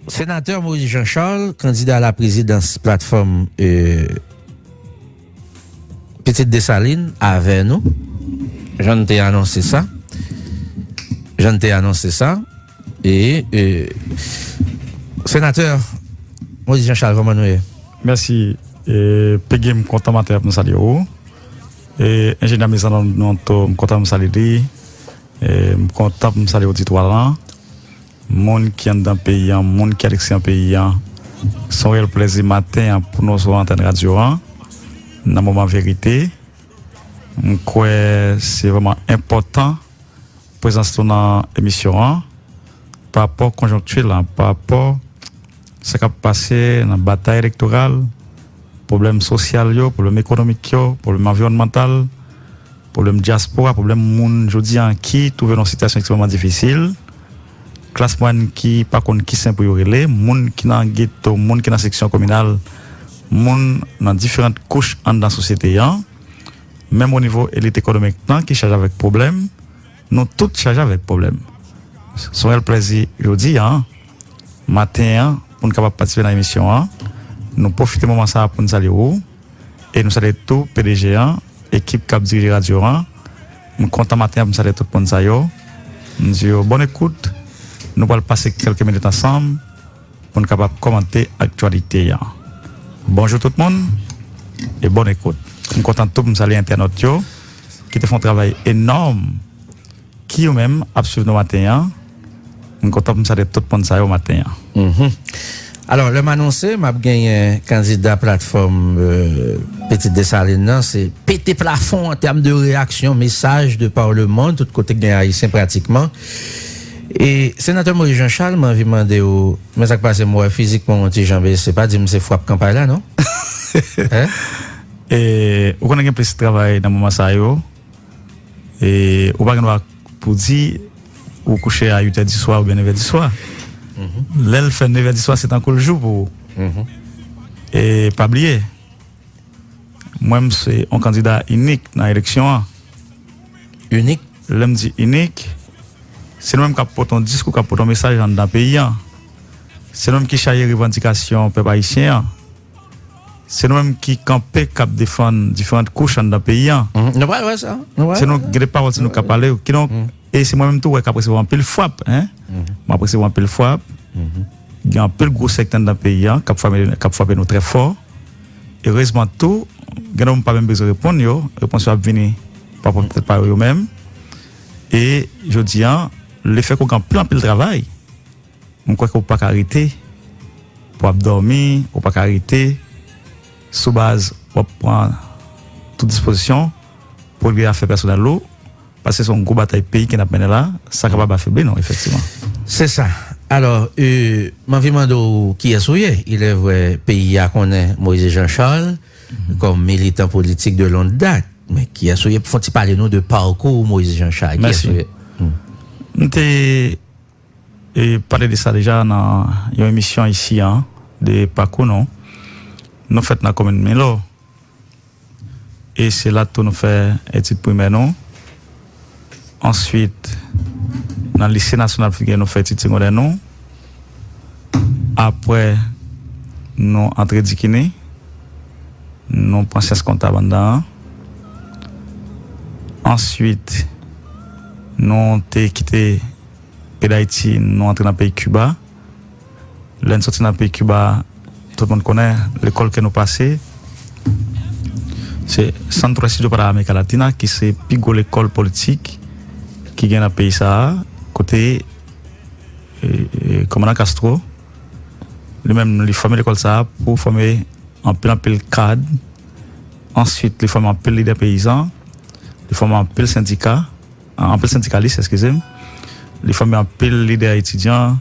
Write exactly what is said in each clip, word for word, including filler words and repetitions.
Senatè Moïse Jean Charles, kandida a la prezidans platfòm, euh, Pitit Desalin, avè nou. Jan n te anonse sa. Jan n te anonse sa. E, euh, Senatè Moïse Jean Charles, kòman nou ye? Mèsi. E, Peggy, m kontan maten an pou m salye ou. E, enjenyè Mezanonto, m kontan pou m salye li. E, m kontan pou m salye oditwa lan. Moun ki anndan peyi an, moun ki alekstrè peyi an, se yon reyèl plèzi maten an pou nou sou antèn radyo an, nan moman verite. M kwè se vrèman enpòtan prezans nou nan emisyon an, pa rapò konjonkti lan, pa rapò sa k ap pase nan batay elektoral, pwoblèm sosyal yo, pwoblèm ekonomik yo, pwoblèm anviwònmantal, pwoblèm dyaspora, pwoblèm moun jodi an ki twouve nan yon sitiyasyon ekstrèmman difisil, klas mwayèn ki pa konn ki sen pou yo rele, moun ki nan geto, moun ki nan seksyon kominal, moun nan diferan kouch anndan sosyete an, menm o nivo elit ekonomik lan ki chaje avèk pwoblèm, nou tout chaje avèk pwoblèm. Se yon reyèl plèzi jodi an, maten an, pou n kapab patisipe nan emisyon an. Nou pwofite moman sa a pou n salye ou. E nou salye tou P D G an, ekip k ap dirije radyo an. M kontan maten an pou m salye tout moun sa yo. M di yo bòn ekout. Nou pral pase kèlke minit ansanm pou n kapab kòmante aktyalite an. Bonjou tout moun e bòn ekout. M kontan tou pou m salye entènòt yo ki te fè yon travay enòm ki yo menm ap swiv nou maten an. M kontan pou m salye tout moun sa yo maten an. Mhm. Alò, lè m anonse, m ap genyen kandida platfòm, euh, Pitit Desalin nan, se pete plafon an tèm de reyaksyon, mesaj de par le monde, tout kote k gen Ayisyen pratikman. E Senatè Moïse Jean Charles, m anvi mande w, men sa k pase, m wè fizikman w yon ti jan bese, pa di m se fwap kanpay la, non? Hein? E, ou konnen gen plis travay nan moman sa yo. E ou pa gen dwa pou di ou kouche a uit è di swa oubyen nèf è di swa. Mhm. Lè l fè nèf è di swa, se tankou l jou pou ou. Mhm. E pa bliye, mwen, m se yon kandida inik nan eleksyon an. Inik? Lè m di inik, se nou menm k ap pote yon diskou, k ap pote yon mesaj anndan peyi an. Se nou menm ki chaje revandikasyon pèp ayisyen an. Se nou menm ki kanpe, k ap defann diferan kouch anndan peyi an. Mhm. Nou pral wè sa. Nou pral... Se nou, gen de pawòl, se nou k ap pale. Kidonk, mhm, e se mwen menm tou, wè, k ap resevwa anpil fwap, hein. Mhm. M ap resevwa anpil fwap. Mhm. Gen anpil gwo sektè anndan peyi an k ap frape, k ap frape nou trè fò. Erezman tou, gen de moun pa menm bezwen reponn yo, repons yo ap vini pa pwòp tèt pa yo, yo menm. E jodi an, lefètke w gen anpil, anpil travay, m kwè ke w pa ka rete pou w ap dòmi, w pa ka rete sou baz w ap pran tout dispozisyon pou regle afè pèsonèl ou, paske se yon gwo batay peyi ke n ap mennen la, sa kapab afebli nou, efektivman. Se sa. Alò, euh, m anvi mande w kiyès ou ye. Il est vrai, peyi a konnen Moïse Jean Charles, mhm, kòm militan politik de longue date. Men kiyès ou ye? Fò w ti pale nou de pakou Moïse Jean Charles. Kiyès ou ye? Mèsi. Hmm. M te e pale de sa deja nan yon emisyon isi an, de pakou nou. Nou fèt nan komin Milo. E se la tou nou fè etid primè nou. Answit, nan lise nasyonal Figye, nou fè etid segondè nou. Apre, nou antre Dikini. Nou pran syans kontab anndan an. Answit, nou te kite peyi Dayiti, nou antre nan peyi Kiba. Lè n soti nan peyi Kiba, tout moun konnen lekòl ke nou pase, se Centro de Estudio para América Latina, ki se pi gwo lekòl politik ki gen nan peyi sa a, kote, e, e, kòmandan Castro, li menm, li fòme lekòl sa a pou fòme anpil, anpil kad. Answit, li fòme anpil lidè peyizan, li fòme anpil sendika, anpil sendikalis, eskize m. Li fòme anpil lidè etidyan,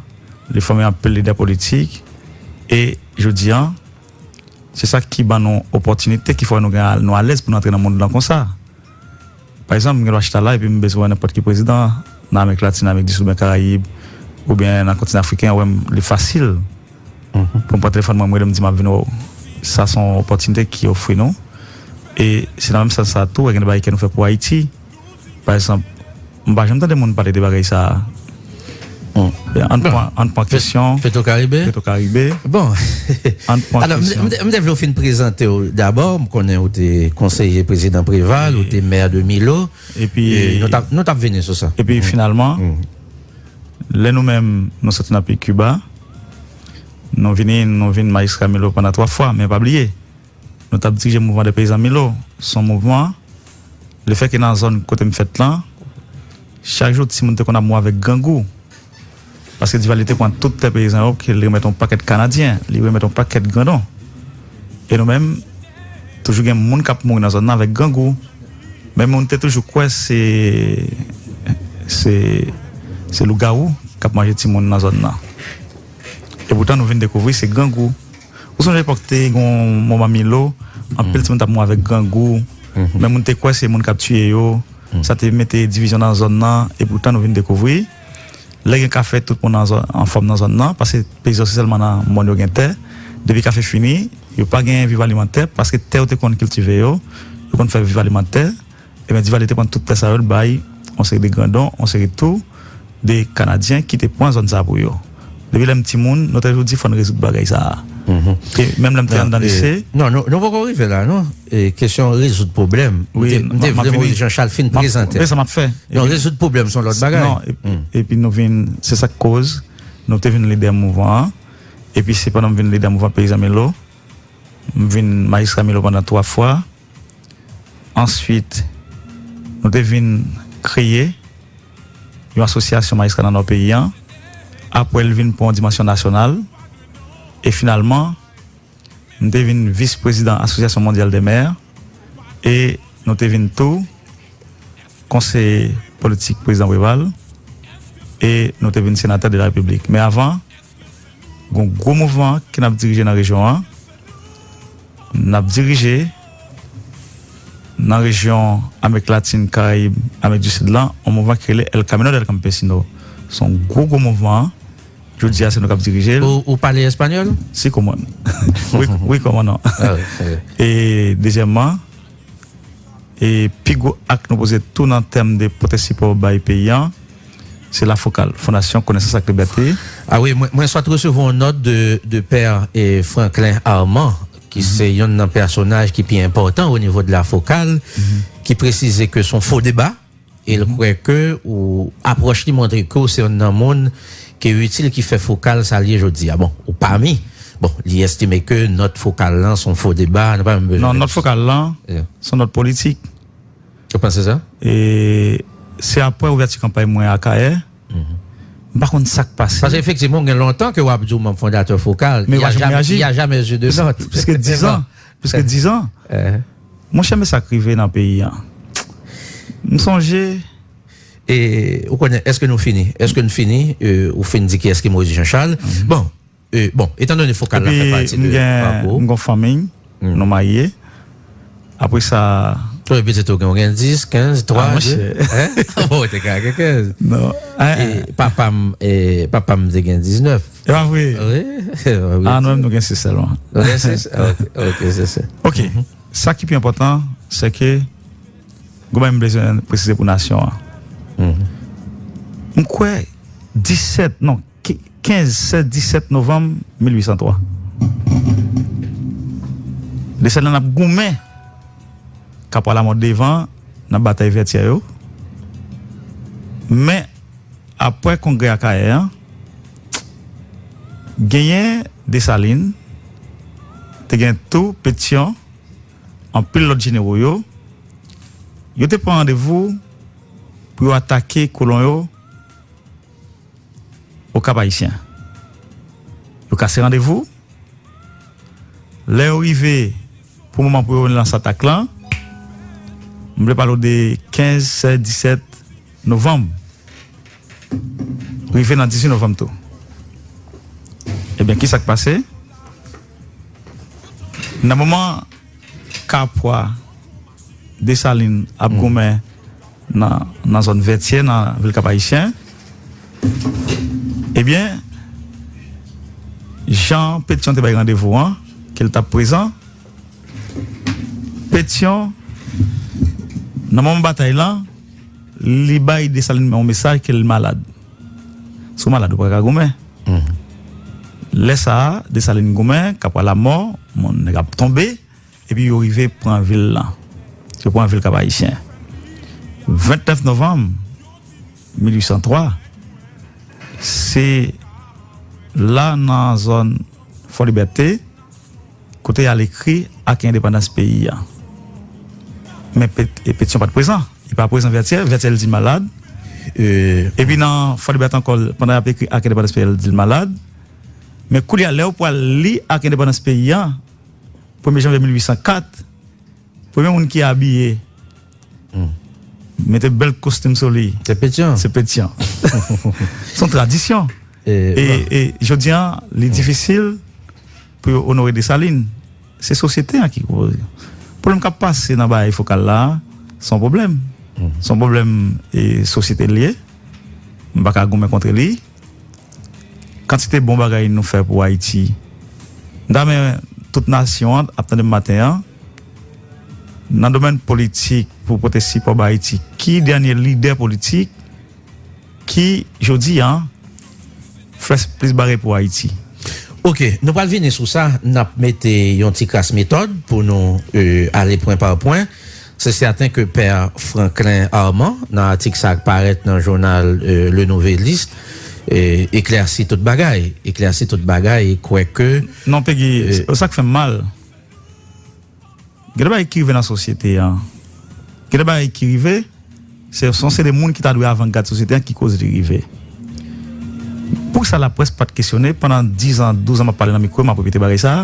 li fòme anpil lidè politik. E jodi an, se sa ki ban nou opòtinite, ki fè nou gen, nou alèz pou nou antre nan mond lan konsa. Pa egzanp, m gen dwa chita la epi m bezwen nenpòt ki prezidan nan Amerik Latin, Amerik di Sid oubyen Karayib, oubyen nan kontinan afriken, ou wè m, li fasil. Mhm. Pou m pran telefòn mwen, m rele, m di m ap vin wè w. Sa se yon opòtinite ki ofri nou. E se nan menm sans sa tou, gen de bagay ke nou fè pou Ayiti. Pa egzanp, m pa janm tande moun pale de bagay sa a. Ann pran kesyon. Petro Caribe. Petro Caribe. Bon. Ann pran kesyon. Alò, m te vle w fin prezante w dabò. M konnen ou te konseye prezidan Preval, ou te mè de Milo. Epi, nou t ap vini sou sa. Epi, finalman, lè nou menm, nou soti nan peyi Kiba, nou vini, nou vin majistra Milo pandan twa fwa, men pa bliye, nou t ap dirije mouvman de peyizan Milo. Se yon mouvman, lefètke nan zòn kote m fèt lan, chak jou timoun te konn ap mouri avèk grangou. Paske Divalye te pran tout tè peyizan yo, ke li remèt yon pakèt Kanadyen, li remèt yon pakèt grandon. E nou menm, toujou gen moun k ap mouri nan zòn nan avèk grangou. Men moun te toujou kwè se, se, se lougawou k ap manje timoun nan zòn nan. E poutan, nou vin dekouvri se grangou. Ou sonje epòk te gen yon moman Milo, anpil timoun t ap mouri avèk grangou. Men moun te kwè se moun k ap tiye yo. Sa te mete divizyon nan zòn nan. E poutan, nou vin dekouvri lè gen kafe, tout moun an zòn, anfòm nan zòn nan, paske peyizan se sèlman nan mòn yo gen tè. Depi kafe fini, yo pa gen viv alimantè, paske tè yo te konn kiltive yo, yo konn fè viv alimantè. Ebyen, Divalye te pran tout tè sa yo, l bay yon seri de grandon, yon seri tou de Kanadyen ki te pran zòn sa pou yo. Depi lè m timoun, nou te toujou di fò n rezoud bagay sa a. E menm lè m te anndan lise. Non, nou, nou poko rive la, non. E kesyon rezoud pwoblèm. M te, m te vle Moyiz Jan Chal fin prezante. Men sa m ap fè. Non, rezoud pwoblèm se yon lòt bagay. Non, epi, epi nou vin, se sa k koz, nou te vin lidè mouvman an. Epi se pandan m vin lidè mouvman Peyizan Milo, m vin majistra Milo pandan twa fwa. Answit, nou te vin kreye yon asosyasyon majistra nan nò peyi an. Apre, l vin pran yon dimansyon nasyonal. E finalman, m te vin vis prezidan Asosyasyon Mondyal dè Mè. E nou te vin tou konseye politik prezidan Preval. E nou te vin senatè de la Repiblik. Men avan, gen yon gwo mouvman ke n ap dirije nan rejyon an. N ap dirije nan rejyon Amerik Latin, Karayib, Amerik di Sid lan, yon mouvman ki rele El Camino del Campesino. Se yon gwo, gwo mouvman. Jodi a, se nou k ap dirije l. Ou, ou pale espanyòl? Sí, cómo no. Wi, wi, cómo no. E dezyèmman, e pi gwo ak nou poze tou nan tèm de pote sipò bay peyi an, se la Fokal, Fondasyon Konesans ak Libète. Ah wi, mwen, mwen sot resevwa yon nòt de, de pè, e, Franklin Armand, ki se youn nan pèsonaj ki pi enpòtan o nivo de la Fokal, ki presize ke se yon fo deba, e l kwè ke ou apwòch li montre ke w se youn nan moun ke itil ki fè Fokal sa l ye jodi a. Bon, ou pami. Bon, li estime ke nòt Fokal lan se yon fo deba, nou pa menm bezwen. Non, nòt Fokal lan, se yon nòt politik. Ou panse sa? E se apre ouvèti kanpay mwen Akayè. M pa konn sa k pase. Paske efektivman, gen lontan ke w ap di w manm fondatè Fokal. Men w pa janm reyaji. Il y a jamais eu de note. Plis ke diz an. Plis ke diz an. Monchè, men sa k rive nan peyi an. M sonje. E, ou konnen, èske nou fini? Èske n fini? E, ou fin di kiyès ki Moyiz Jan Chal. Bon, E, bon, etandone Fokal la fè pati de pakou. Epi, m gen, m gen yon fanmi, nou marye. Apre sa. Konbyen pitit ou gen? Ou gen dis, kenz, twa, de? Hein? Bon, ou te ka gen kenz. Non. E, papa m, e, papa m te gen diznèf. E pa vre? Wi. Ah, nou menm nou gen sis sèlman. Nou gen sis? Ah, ok, ok, se sa. Ok. Sa ki pi enpòtan, se ke, gwo bagay m bezwen presize pou nasyon an. M kwè disèt, non, kenz, sèz, disèt novanm mil uit san twa. Desalin ap goumen, Kapwa Lamò devan nan batay Vètyè yo. Men, apre kongrè Akayè an, genyen Desalin, te gen tou Petyon, anpil lòt jenero yo, yo te pran randevou pou yo atake kolon yo Okap Ayisyen. Yo kase randevou. Lè yo rive pou moman pou yo lanse atak lan, m vle pale w de kenz, sèz, disèt novanm, rive nan dizuit novanm tou. Ebyen, kisa k pase? Nan moman Kapwa, Desalin ap goumen nan, nan zòn Vètyè, nan vil Kap Ayisyen, ebyen, jan Petyon te bay randevou an, ke l t ap prezan, Petyon, nan moman batay lan, li bay Desalin yon mesaj ke l malad. Si w malad, ou pa ka goumen. Lè sa a, Desalin goumen, Kapwa Lamò, moun nèg ap tonbe, epi yo rive pran vil lan. Yo pran vil Kap Ayisyen. Vennèf novanm mil uit san twa, se la nan zòn Fò Libète, kote y al ekri Ak Endepandans Peyi a. Men Pet-, e Petyon pa t prezan. Li pa prezan Vètyè, Vètyè l di l malad. Epi nan Fò Libète ankò, pandan y ap ekri Ak Endepandans Peyi a, l di l malad. Men kounye a, lè yo pral li Ak Endepandans Peyi a, premye janvye mil uit san kat, premye moun ki abiye, mete bèl kostim sou li, se Petyon. Se Petyon. Se yon tradisyon. E, e jodi a, li difisil pou yo onore Desalin. Se sosyete a ki koze. Pwoblèm k ap pase nan bagay Fokal la, se yon pwoblèm. Se yon pwoblèm, e, sosyete l ye. M pa ka goumen kont li. Kantite bon bagay nou fè pou Ayiti. M ta renmen tout nasyon an ap tande m maten an. Nan domèn politik, pou pote sipò ba Ayiti, ki dènye lidè politik ki, jodi a, fè plis bagay pou Ayiti? Ok, nou pral vini sou sa, n ap mete yon ti kras metòd pou nou, e, ale pwen pa pwen. Se sèten ke Pè Franklin Armand, nan atik sa k parèt nan jounal, e, Le Nouvelliste, e, eklèsi tout bagay. Eklèsi tout bagay, e kwè ke... Non, Pegi, e, sa k fè m mal. Gen de bagay ki rive nan sosyete a. Gen de bagay ki rive, se, se yon seri de moun ki ta dwe avangad sosyete a ki koz li rive. Poukisa laprès pa t kesyone pandan diz an, douz an m ap pale nan mikwo, m ap repete bagay sa a?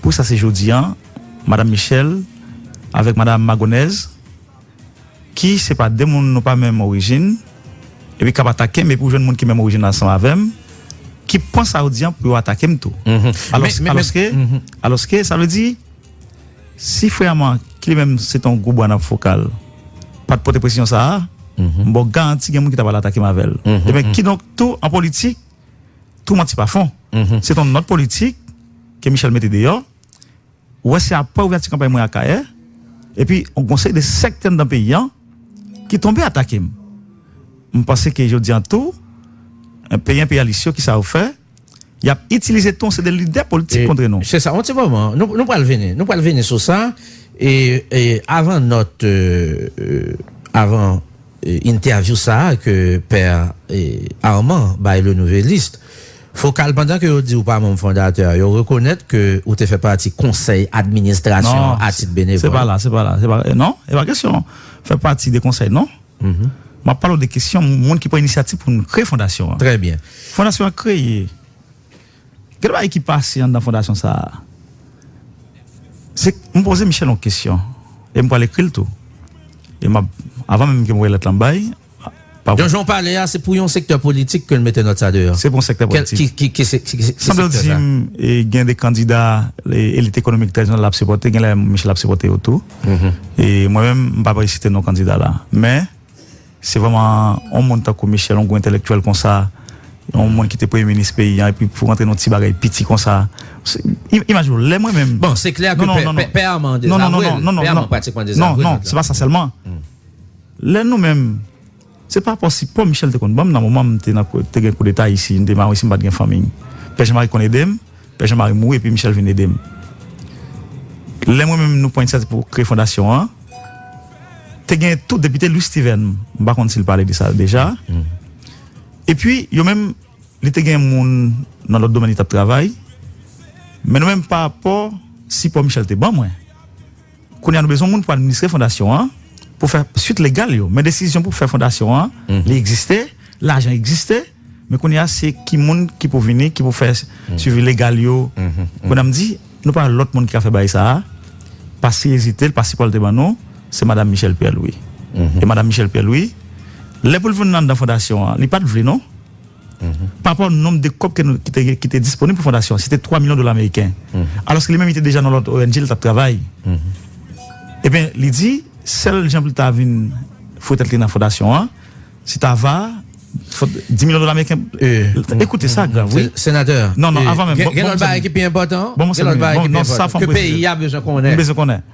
Poukisa se jodi a, Madanm Michel avèk Madanm Magonèz, ki se pa de moun nou pa menm orijin, epi k ap atake m, epi w jwenn moun ki menm orijin ansanm avè m, ki pran sa yo di an pou yo atake m tou. Alòs, alòske, alòske, sa vle di, si frè m an, ki li menm se t yon gwo bwa nan Fokal, pa t pote presizyon sa a, m ba w garanti gen moun ki ta pral atake m avè l. Ebyen, kidonk, tou, an politik, tou manti pa fon. Se t yon nòt politik ke Michel mete deyò, ou wè, se apre ouvèti kanpay mwen Akayè, epi yon seri de sèktè anndan peyi a ki tonbe atake m. M panse ke jodi a tou, peyi enpeyalis yo, kisa yo fè? Y ap itilize tou yon seri de lidè politik kont nou. Se sa, yon ti moman, nou, nou pral vini, nou pral vini sou sa, e, e avan nòt, e, e, avan e, entèvyou sa a ke Pè, e, Armand bay Le Nouvelliste. Fokal, pandan ke yo di w pa manm fondatè, yo rekonèt ke ou te fè pati konsèy administrasyon an a tit benevòl. Non, se pa la, se pa la, se pa, non, e pa kesyon fè pati de konsèy, non. M ap pale w de kesyon moun ki pran inisyativ pou nou kreye fondasyon an. Trè byen. Fondasyon an kreye. Gen de bagay ki pase anndan fondasyon sa a. Se, m poze Michel yon kesyon. E m pral ekri l tou. E m ap, avan menm ke m voye lèt la m bay, pa... Jan w pale a, se pou yon sektè politik ke l mete nòt sa deyò. Se pou yon sektè politik. Ki, ki, ki, ki, ki, ki sektè sa? Sanble di m, e, gen de kandida, e, elit ekonomik tradisyonèl la ap sipòte, gen lè Michel ap sipòte yo tou. E mwen menm, m pa prale site non kandida la. Men, se vrèman yon moun tankou Michel, yon gwo entèlektyèl konsa, yon moun ki te premye minis peyi a, epi pou rantre nan yon ti bagay piti konsa. Imajine w, lè mwen menm... Bon, se klè ke Pè Armand dezavwe l. Pè Armand pratikman dezavwe l. Non, non, non, non, non, non, non, se pa sa sèlman. Lè nou menm, se pa rapò sipò Michel te konn ban m nan moman m te nan, te gen koudeta isi, m te Marisi, m pa t gen fanmi. Pè Jean Marie konn ede m, Pè Jean Marie mouri epi Michel vin ede m. Lè mwen menm nou pran inisyativ pou kreye fondasyon an, te gen tou depite Louis Steven, m pa konn si l pale de sa deja. Epi, yo menm, li te gen moun nan lòt domèn li t ap travay. Men nou menm, pa rapò sipò Michel te ban mwen, kounye a nou bezwen moun pou administre fondasyon an, pou fè swit legal yo. Men desizyon pou fè fondasyon an, li egziste, lajan egziste, men kounye a se ki moun ki pou vini, ki pou fè swivi legal yo. Kounye a m di, nou pa lòt moun ki ka fè bagay sa a, pa si ezite l, pa sipò l te ban nou, se Madanm Michel Pierre Louis. E Madanm Michel Pierre Louis, lè pou l vin anndan fondasyon an, li pa t vle non. Pa rapò nonb de kòb ke nou, ki te, ki te disponib pou fondasyon, se te twa milyon dola ameriken. Alòske li menm, li te deja nan lòt O N G, li t ap travay. Ebyen, li di, sèl jan pou li ta vin foure tèt li nan fondasyon an, se ta va, dis milyon dola ameriken. Ekoute, sa grav, wi. Senatè, non, non, avan menm, gen lòt bagay ki pi enpòtan. Bon, gen lòt bagay ki pi enpòtan ke peyi a bezwen konnen. M bezwen konnen.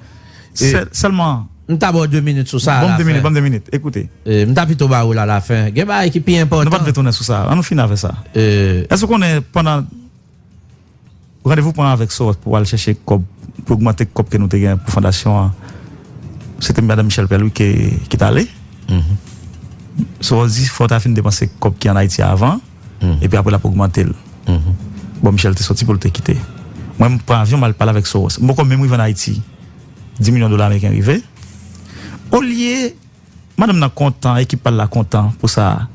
Sèlman, M ta ba w de minit sou sa. Ban m de minit, ban m de minit. Ekoute. M ta pito ba ou l alafen. Gen bagay ki pi enpòtan. Nou pa t vle tounen sou sa. Ann nou fini avè sa. Èske w konnen pandan randevou pran avèk Soros pou al chèche kòb, pou ogmante kòb ke nou te gen pou fondasyon an, se te madanm Michel Pèlwi ki, ki t ale. Soros di fò w ta fin depanse kòb ki ann Ayiti a avan, epi apre l ap ogmante l. Bon, Michel te soti pou l te kite. Mwen, m pran avyon, m al pale avèk Soros. M poko menm rive ann Ayiti. Dis milyon dola ameriken rive. Olye madanm nan kontan, ekip pa l la kontan pou sa.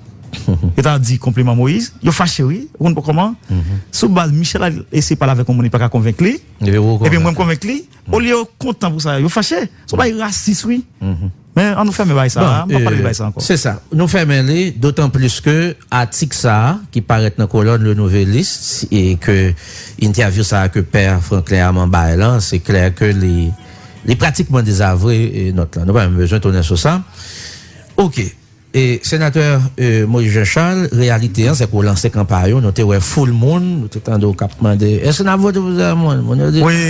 Yo ta di konpliman Moyiz, yo fache wi, ou konn kòman? Sou baz Michel al eseye pale avèk yon moun, li pa ka konvenk li. Epi mwen m konvenk li. Olye yo kontan pou sa, yo fache. Se yon bagay rasis wi. Men ann nou fèmen bagay sa la, m p ap pale de bagay sa ankò. Se sa. Nou fèmen li, dotan plis ke atik sa a ki parèt nan kolòn Le Nouvelliste e ke entèvyou sa a ke Pè Franklin Armand bay lan, se klè ke li, li pratikman dezavwe nòt la. Nou pa menm bezwen tounen sou sa. Oke. E, Senatè Moïse Jean Charles, reyalite an, se ke w lanse kanpay ou, nou te wè foul moun, nou te tande w k ap mande, èske n ap vote pou Samuel? Moun yo di, wi.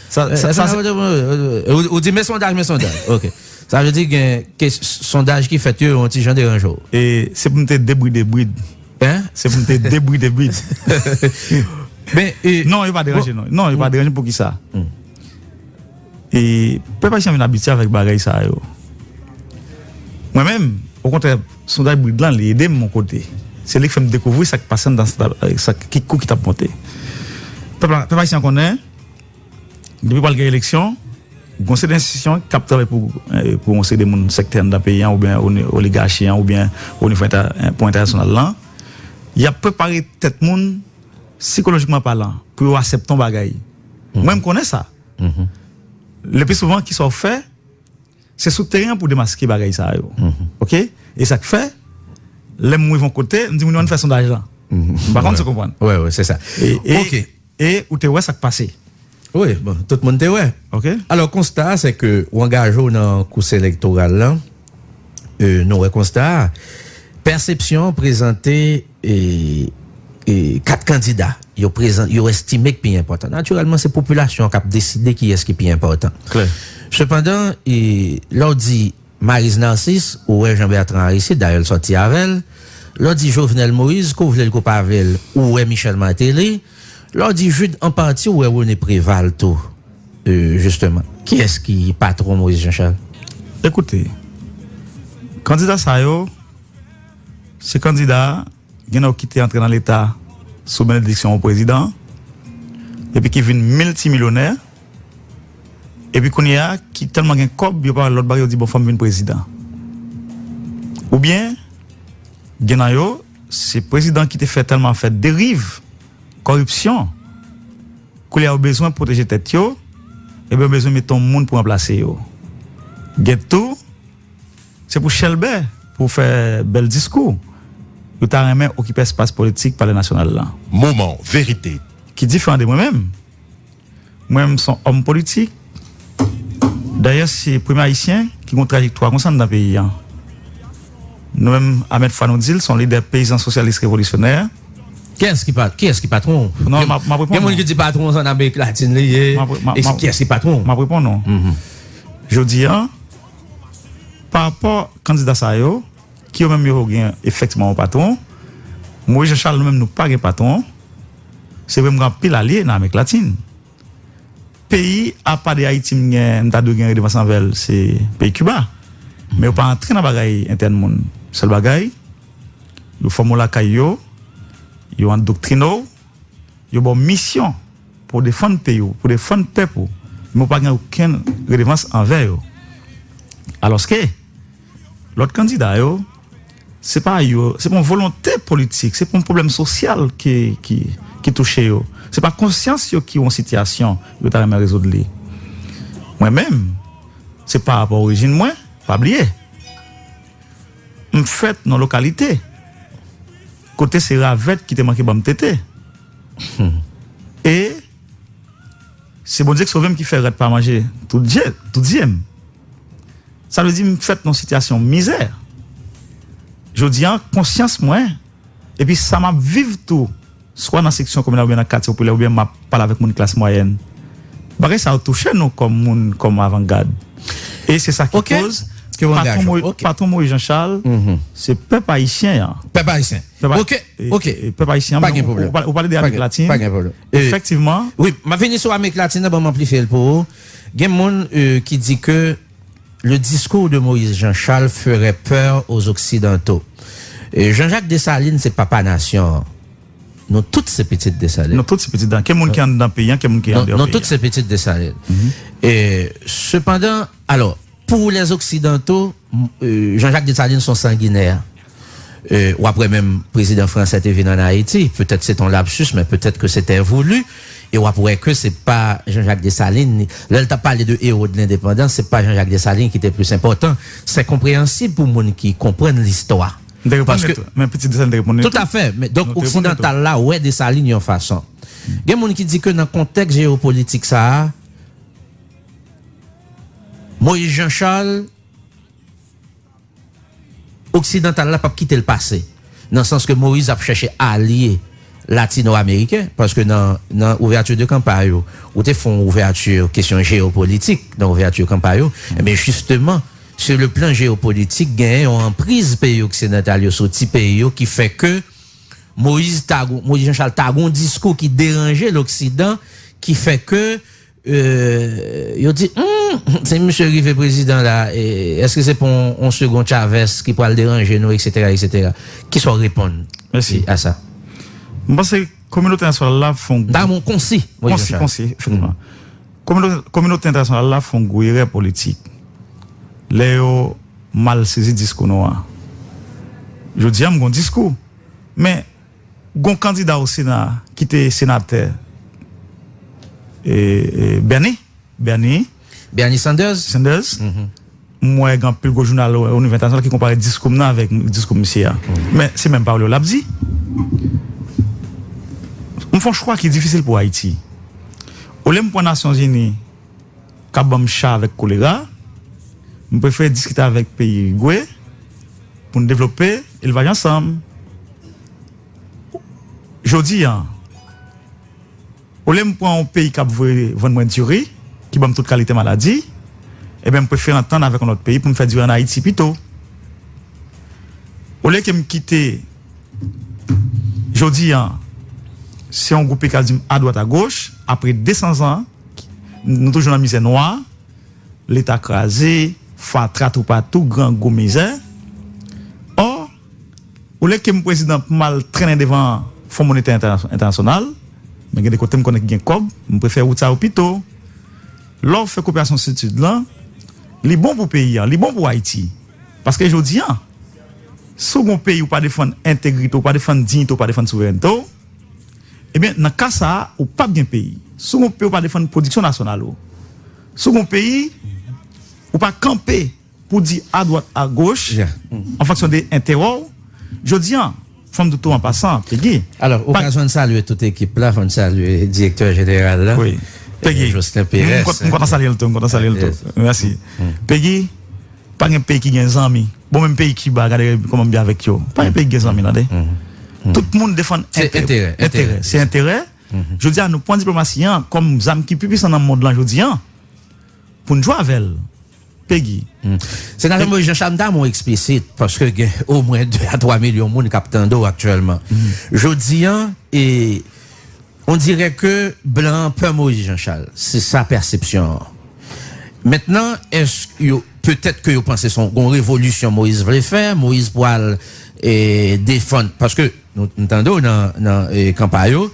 Sa, sa, sa, se, ou, ou di, men sondaj, men sondaj. Ok. Sa vle di gen sondaj ki fèt yo, yon ti jan deranje w. E se pou m te debride brid. Hein? Se pou m te debride brid. Men, e, non, yo pa deranje, non. Non, yo pa deranje pou ki sa? E pèp ayisyen vin abitye avèk bagay sa yo. Mwen menm, okontrè, sondaj brid lan, li ede m yon kote. Se li k fè m dekouvri sa k pase anndan, sa, ki kou ki t ap monte. Pèp la, pèp ayisyen konnen, depi pral gen eleksyon, gon seri de enstitisyon k ap travay pou, pou yon seri de moun sektè anndan peyi an, oubyen oligachi an, oubyen onivo entè-, pou entènasyonal lan, y ap prepare tèt moun, sikolojikman palan, pou yo aksepte yon bagay. Mwen, m konnen sa. Le pi souvan, kisa w fè, se sou teren an pou demaske bagay sa yo. Ok? E sa k fè, lè m rive yon kote, m di moun yo ann fè sondaj lan. M pa konn si w konprann. Wi, wi, se sa. E, e, e ou te wè sa k pase. Wi, bon, tout moun te wè. Ok? Alò, konsta a, se ke w angaje w nan kous elektoral lan. E, nou wè konsta a. Pèsepsyon prezante, e, e, kat kandida yo prezan-, yo estime k pi enpòtan. Natirèlman, se popilasyon an k ap deside kiyès ki pi enpòtan. Klè. Sepandan, e, lè w di Maryse Narcisse, ou wè Jean Bertrand Aristide, dayè l sòti avè l. Lè w di Jovenel Moïse, ke w vle l ke w pa vle l, ou wè Michel Martelly. Lè w di Jude an pati, ou wè René Préval tou, e, jisteman. Kiyès ki patwon Moïse Jean Charles? Ekoute, kandida sa yo, se kandida, gen nan yo ki te antre nan Leta sou benediksyon yon prezidan, epi ki vin miltimilyonè, epi kounye a, ki tèlman gen kòb, yo pa wè lòt bagay, yo di, "Bon, fò m vin prezidan." Oubyen, gen nan yo, se prezidan ki te fè tèlman fè deriv, kòripsyon, koulye a yo bezwen pwoteje tèt yo, ebyen yo bezwen mete yon moun pou ranplase yo. Gen tou, se pou chèlbè, pou fè bèl diskou, yo ta renmen okipe espas politik Palè Nasyonal lan. Moman verite. Ki diferan de mwen menm. Mwen menm, m se yon òm politik. Dayè, se premye Ayisyen ki gen yon trajektwa konsa anndan peyi an. Nou menm, Ahmed Fann, nou di l, se yon lidè peyizan sosyalis revolisyonè. Kiyès ki pa-, kiyès ki patwon w? Non, m ap, m ap reponn ou. Gen moun ki di patwon w se ann Amerik Latin li ye. M ap, m ap, e m ap, kiyès ki patwon w? M ap reponn ou. Jodi a, pa rapò kandida sa yo, ki yo menm yo gen efektivman yon patwon, Moïse Jean Charles, nou menm, nou pa gen patwon. Se vre, m gen anpil alye nan Amerik Latin. Peyi apa de Ayiti m gen, m ta dwe gen redevans anvè l, se peyi Kiba. Men yo pa antre nan bagay entèn moun. Sèl bagay, yo fòme w lakay yo, yo andoktrine w, yo ba w misyon pou w defann peyi w, pou w defann pèp ou. Men w pa gen okenn redevans anvè yo. Alòske, lòt kandida yo, se pa yo, se pa yon volonte politik, se pa yon pwoblèm sosyal ki, ki, ki touche yo. Se pa konsyans yo ki yon sitiyasyon yo ta renmen rezoud li. Mwen menm, se pa rapò orijin mwen, pa bliye. M fèt nan lokalite kote se ravèt ki te manke ban m tete. E se Bondye k sove m ki fè rat pa manje tout je, tout zye m. Sa vle di m fèt nan sitiyasyon mizè. Jodi a, konsyans mwen, epi sa m ap viv tou, swa nan seksyon kominal oubyen nan katye popilè, oubyen m ap pale avèk moun klas mwayèn. Bagay sa yo touche nou kòm moun, kòm avangad. E se sa ki koz patwon Moïse Jean Charles, se pèp ayisyen an. Pèp ayisyen. Pèp, e, e, pèp ayisyen an, ou pale de Amerik Latin. Efektivman. Wi, m ap vini sou Amerik Latin nan, ban m anplifye l pou ou. Gen moun, e, ki di ke le discours de Moïse Jean Charles ferait peur aux Occidentaux. E, Jean-Jacques Dessalines se papa nasyon an. Nou tout se pitit Desalin. Nou tout se pitit Desalin. Ke moun ki anndan peyi an, ke moun ki andeyò peyi an. Nou tout se pitit Desalin. E, sepandan, alò, pou les Occidentaux, m, e, Jean-Jacques Dessalines se yon sanginè. E, w ap wè menm prezidan fransè te vin ann Ayiti, petèt se te yon lapsus, men petèt ke se te voulu. E w ap wè ke se pa Jean-Jacques Dessalines, lè l t ap pale de héros de l'indépendance, se pa Jean-Jacques Dessalines ki te plis enpòtan. Se konpreyansib pou moun ki konprann listwa. M te reponn li tou. Men pitit Desalin te reponn li tou. Toutafè. Men, donk, oksidantal la wè Desalin yon fason. Gen moun ki di ke nan kontèks jeyopolitik sa a, Moïse Jean Charles, oksidantal la p ap kite l pase. Nan sans ke Moïse ap chèche alye latino-ameriken, paske nan, nan ouvèti de kanpay yo, ou te fè yon ouvèti kesyon jeyopolitik nan ouvèti kanpay yo, men jisteman, sur le plan jeyopolitik, genyen yon anpriz peyi oksidantal yo sou ti peyi yo ki fè ke Moïse ta gon, Moïse Jean Charles ta gon diskou ki deranje Loksidan, ki fè ke, e, yo di, hmm, si misye rive prezidan la, e, èske se pa yon, yon segon Chavez ki pral deranje nou, etsetera, etsetera. Kisa w reponn a sa? M panse kominote entènasyonal la fè yon gwo. Damou konsi, Moïse Jean Charles. Konsi, konsi, efektivman. Kominote, kominote entènasyonal la fè yon gwo erè politik lè yo mal sezi diskou nou an. Jodi a, m gon diskou. Men, gon kandida o Sena ki te senatè, e, e, Bernie, Bernie. Bernie Sanders? Sanders. M wè gen anpil gwo jounal o, o nivo entènasyonal ki konpare diskou m nan avèk diskou misye a. Men, se menm pawòl yo l ap di. M fè yon chwa ki difisil pou Ayiti. Olye m pran Nasyonzini k ap ban m cha avèk kolera, m prefere diskite avèk peyi Irigwe pou n devlope elvaj ansanm. Jodi a, olye m pran yon peyi k ap voye vann mwen diri, ki ban m tout kalite maladi, ebyen, m prefere antann avèk yon lòt peyi pou m fè diri ann Ayiti pito. Olye ke m kite, jodi a, se yon gwoup peyi k ap di m adwat agoch, apre de san zan, nou toujou nan mizè nwa, Leta kraze, fatra toupatou, grangou, mizè. Ò, olye ke m prezidan pou m al trennen devan Fon Monetè Entènas-, Entènasyonal, men gen de kote m konnen ki gen kòb, m prefere wout sa yo pito. Lè w fè koperasyon Sid-Sid lan, li bon pou peyi a, li bon pou Ayiti. Paske jodi a, si w gon peyi ou pa defann entegrite w, ou pa defann diyite w, ou pa defann souverènte w, ebyen, nan ka sa a, ou p ap gen peyi. Si w gon peyi ou pa defann pwodiksyon nasyonal ou, si w gon peyi ou pa kanpe pou di adwat, agoch, an fonksyon de enterè w, jodi a, fò m di w tou an pasan, Pegi. Alò, ou ka jwenn salye tout ekip la, fò n salye direktè jeneral la, Pegi. Jocelyn Perez. M kontan salye l tou, m kontan salye l tou. Mèsi. Pegi, pa gen peyi ki gen zanmi. Bon, menm peyi Kiba, gade kòman m byen avèk yo. Pa gen peyi ki gen zanmi, tande. Tout moun defann enterè. Se enterè. Se enterè. Jodi a, nou pran diplomasi an kòm zam ki pi pwisan nan mond lan jodi a pou n jwe avè l. Pegi. Senatè Moïse Jean Charles, m ta renmen w eksplisit, paske gen omwen de a twa milyon moun k ap tande w aktyèlman. Jodi a, e, on dirè ke blan an pè Moïse Jean Charles. Se sa pèsepsyon an. Mentnan, èske yo, petèt ke yo panse se yon, yon revolisyon Moïse vle fè, Moïse pral, e, defann, paske nou, nou tande w nan, nan, e, kanpay yo,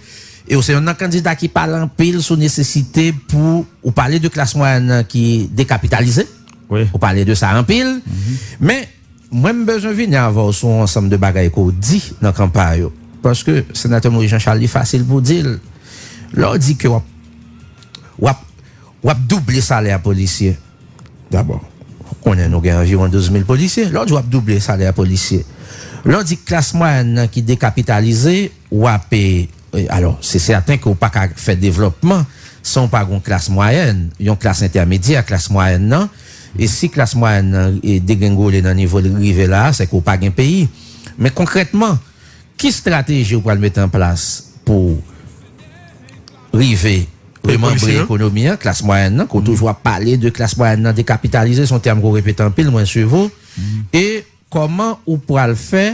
e w se youn nan kandida ki pale anpil sou nesesite pou, ou pale de klas mwayèn nan ki dekapitalize, ou pale de sa anpil, men mwen m bezwen vini avè w sou yon ansanm de bagay ke w di nan kanpay yo. Paske senatè Moïse Jean Charles, li fasil pou di l. Lè w di ke w ap, w ap, w ap double salè a polisye. Dabò, ou konnen nou gen anviwon douz mil polisye. Lè w di w ap double salè a polisye. Lè w di klas mwayèn nan ki dekapitalize, w ap, e, e, alò, se sèten ke w pa ka fè devlòpman san w pa gen yon klas mwayèn, yon klas entèmedyè, klas mwayèn nan. E si klas mwayèn nan, e, degrengole nan nivo l rive la a, se ke w pa gen peyi. Men konkrètman, ki estrateji w pral mete an plas pou rive Pou yo manbre ekonomi an, klas mwayèn nan, ke w toujou ap pale de klas mwayèn nan dekapitalize, se yon tèm ke w repete anpil, mwen swiv ou. E kòman ou pral fè,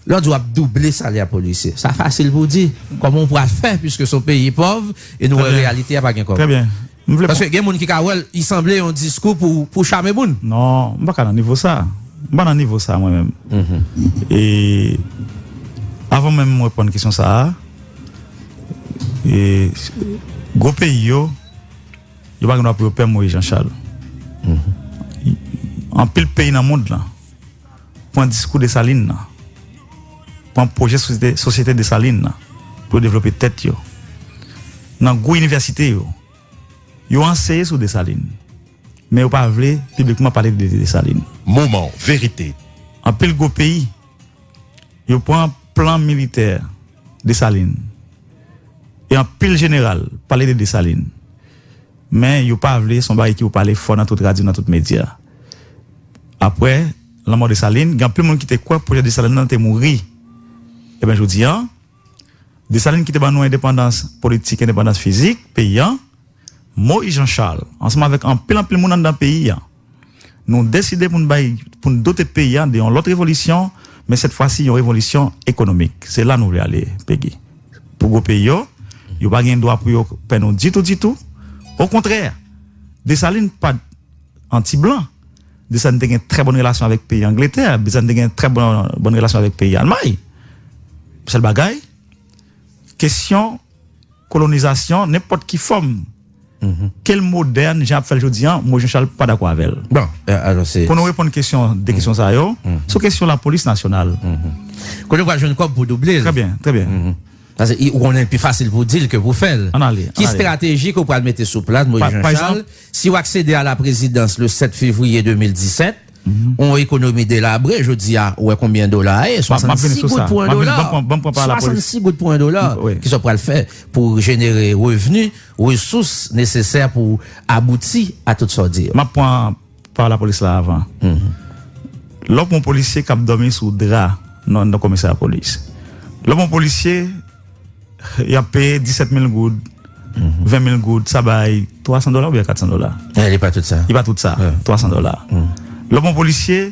lè w di w ap double salè polisye? Sa fasil pou w di. Kòman ou pral fè, piske se yon peyi pòv, e nou wè reyalite a, pa gen kòb. Trè byen. M vle Paske gen moun ki ka wè l, li sanble yon diskou pou, pou chame moun. Non, m pa ka nan nivo sa. M pa nan nivo sa, mwen menm. E avan menm mwen reponn kesyon sa a, e gwo peyi yo, yo pa gen dwa pou yo pè Moyiz Janchal. Anpil peyi nan mond lan pran diskou Desalin nan, pran pwojè sosyete, sosyete Desalin nan pou yo devlope tèt yo. Nan gwo inivèsite yo, yo anseye sou Desalin, men yo pa vle piblikman pale de Desalin. Moman verite. Anpil gwo peyi, yo pran plan militè Desalin. E anpil jeneral pale de Desalin. Men yo pa vle, se yon bagay ki pou pale fò nan tout radyo, nan tout medya. Apre lanmò Desalin, gen anpil moun ki te kwè pwojè Desalin nan te mouri. Ebyen, jodi a, Desalin ki te ban nou endepandans politik, endepandans fizik peyi a, Moyiz Janchal, ansanm avèk anpil, anpil moun anndan peyi a, nou deside pou n bay, pou n dote peyi a de yon lòt revolisyon, men sèt fwa si yon revolisyon ekonomik. Se la nou vle ale, Pegi. Pou gwo peyi yo, yo pa gen dwa pou yo pè nou ditou, ditou. Okontrè, Desalin pa t anti-blan. Desalin te gen trè bòn relasyon avèk peyi Angletè. Desalin te gen trè bòn, bòn relasyon avèk peyi Almay. Sèl bagay, kesyon kolonizasyon, nenpòt ki fòm, ke l modèn, jan y ap fè l jodi a, Moyiz Janchal pa dakò avè l. Bon, e, alò se Pou nou reponn kesyon, de kesyon sa yo, sou kesyon lapolis nasyonal. Kote w pral jwenn kòb pou double l? Trè byen, trè byen. Paske i- ou konnen l pi fasil pou w di l ke pou w fè l. Ann ale, ann Ki ale. Estrateji ke w pral mete sou plas, Moyiz Pa- pa Janchal, egzanp, si w aksede a la prezidans le sèt fevriye de mil disèt, yon ekonomi delabre, jodi a, ou wè konbyen dola a ye? M ap- m ap vini Swasannsix sou goud sa. Pou yon M ap vini, dola. Ban m pran- ban m pran pa la polis. Swasannsix goud pou yon dola. Wi. Kisa w pral fè pou jenere revni, resous nesesè pou abouti a tout sa w di yo? M ap pran pa lapolis la avan. Lè w pran yon polisye k ap dòmi sou dra nan, nan komisarya polis. Lè w pran yon polisye, y ap peye disèt mil goud, ven mil goud, sa bay twasan dola oubyen katsan dola. Eh, li pa tout sa. Li pa tout sa, twasan dola. Lè w pran yon polisye,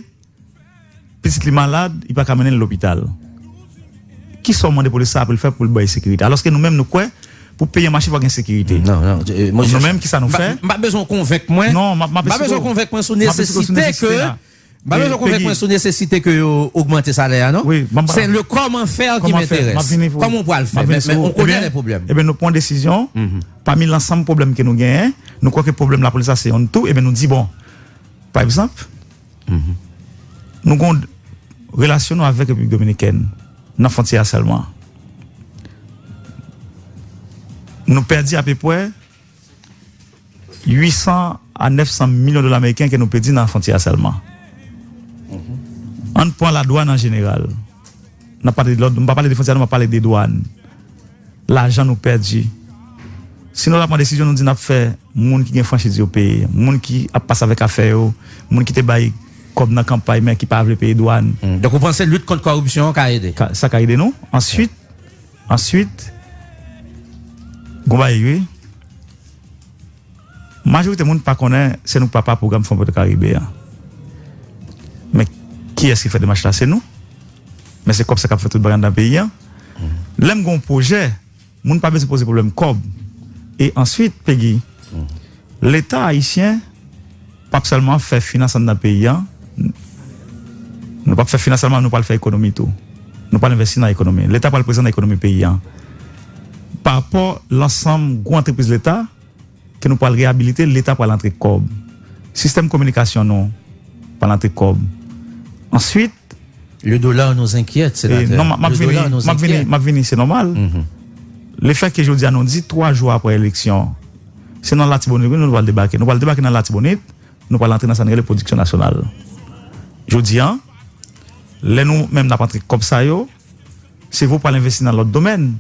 pitit li malad, li pa ka mennen l lopital. Kisa w mande polis sa a pou l fè pou l bay sekirite? Alòske nou menm nou kwè, pou peyi an mache, fò gen sekirite. Non, non, e, Moyiz Janchal. Nou menm, kisa nou fè? M pa bezwen w konvenk mwen. Non, m ap- m ap M pa bezwen w konvenk mwen sou nesesite ke M pa bezwen konvenk mwen sou nesesite ke yo ogmante salè a, non. Wi, ban m pale. Se le comment faire qui m'intéresse. Kòman w pral fè? Men, men on connaît les problèmes. Ebyen, nou pran desizyon. Pami lansanm pwoblèm ke nou genyen, nou kwè ke pwoblèm lapolis la se youn tou. Ebyen, nou di, bon, pa egzanp, nou gen relasyon nou avèk Repiblik Dominikèn nan fwontyè a sèlman. Nou pèdi apeprè uit san a nèf san milyon dola ameriken ke nou pèdi nan fwontyè a sèlman. Ann pran ladwàn an jeneral. N ap pale de lòd, m pa pale de fwontyè, non, m ap pale de dwàn. Lajan nou pèdi. Si nou ta pran desizyon, nou di n ap fè moun ki gen franchiz yo peye, moun ki ap pase avèk afè yo, moun ki te bay kòb nan kanpay, men ki pa vle peye dwàn. Hmm. Donk, ou panse lit kont kòripsyon an ka ede? Ka, sa ka ede nou. Answit, answit, gon bagay, wi. Majorite moun pa konnen se nou k papa pwogram Fon Petro Karibe a. Men kiyès ki fè demach la? Se nou. Men se kòb sa k ap fè tout bagay anndan peyi a. Lè m gen yon pwojè, moun pa bezwen poze pwoblèm kòb. E answit, Pegi, Leta ayisyen p ap sèlman fè finans anndan peyi a. Nou p ap fè finans sèlman, nou pral fè ekonomi tou. Nou pral envesti nan ekonomi. Leta pral prezan nan ekonomi peyi a. Pa rapò lansanm gwo antrepriz Leta, ke nou pral reyabilite, Leta pral antre kòb. Sistèm kominikasyon nou pral antre kòb. Answit, Le dollar nous inquiète, sénateur. Non, m ap vini, m ap vini, m ap vini, se nòmal. Lefètke jodi a nou di twa jou apre eleksyon, se nan Latibonit, wi, nou pral debake. Nou pral debake nan Latibonit, nou pral antre nan sa n rele pwodiksyon nasyonal. Jodi a, lè nou menm n ap antre kòb sa yo, se vre w pral envesti nan lòt domèn,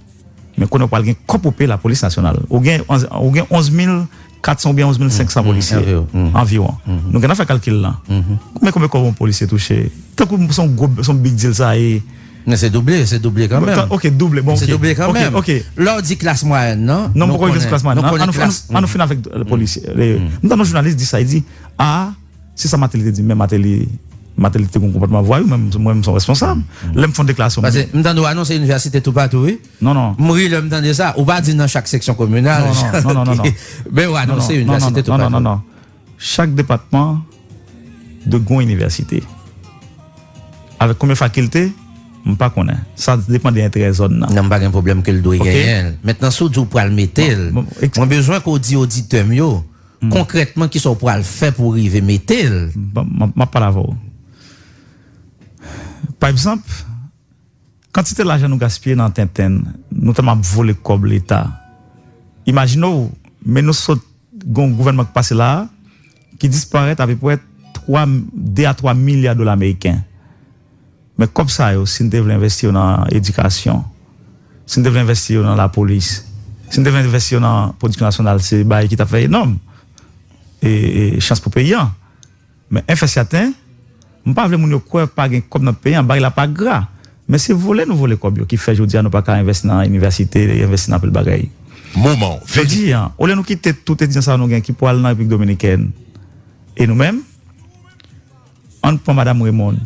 men kounye a w pral gen kòb pou peye lapolis nasyonal. Ou gen onz, ou gen onz mil katsan oubyen onz mil senksan polisye anviwon. Nou gentan fè kalkil lan. Men konbyen kòb yon polisye touche? Tankou se yon gwo, se yon big deal sa ye. Men se double, se double kanmenm. Ok, double, bon, ok. Se double kanmenm. Ok, ok. Lè w di klas mwayèn nan, non, nou poko rive sou klas mwayèn nan. Ann nou fin avèk polis. M tann yon jounalis di sa, li di, a, se sa Martelly te di, men Martelly, Martelly te gen yon konpòtman vwayou, men mwen, mwen, m se yon responsab. Lè m fè yon deklarasyon. Paske m tande w anonse inivèsite toupatou, wi. Non, non. M ri lè m tande sa. Ou pa di nan chak seksyon kominal. Non, non, non, non, non. Men ou anonse inivèsite toupatou. Non, non, non, non. Chak depatman dwe gen yon inivèsite. Avèk konbyen fakilte, m pa konnen. Sa depann de enterè zòn nan. Non, m pa gen pwoblèm ke l dwe genyen l. Mentnan, si w di w pral mete l, mwen bezwen ke w di oditè m yo, konkrètman, kisa w pral fè pou w rive mete l. M, m, m ap pale avè w. Pa egzanp, kantite lajan nou gaspiye nan tenten, nou tèlman ap vole kòb Leta. Imajine w, men nou sot gen yon gouvènman ki pase la a, ki disparèt apeprè twa, de a twa milya dola ameriken. Men kòb sa yo, si n te vle envesti yo nan edikasyon, si n te vle envesti yo nan lapolis, si n te vle envesti yo nan pwodiksyon nasyonal, se bagay ki t ap fè enòm e, e chans pou peyi a. Men enfè sèten, m pa vle moun yo kwè pa gen kòb nan peyi a, bagay la pa gra. Men se vole nou vole kòb yo ki fè jodi a nou pa ka envesti nan inivèsite, envesti nan anpil bagay. Moman vini. Jodi a, olye nou kite tout etidyan sa yo nou gen ki pral nan Repiblik Dominikèn, e nou menm, ann pran Madanm Raymond,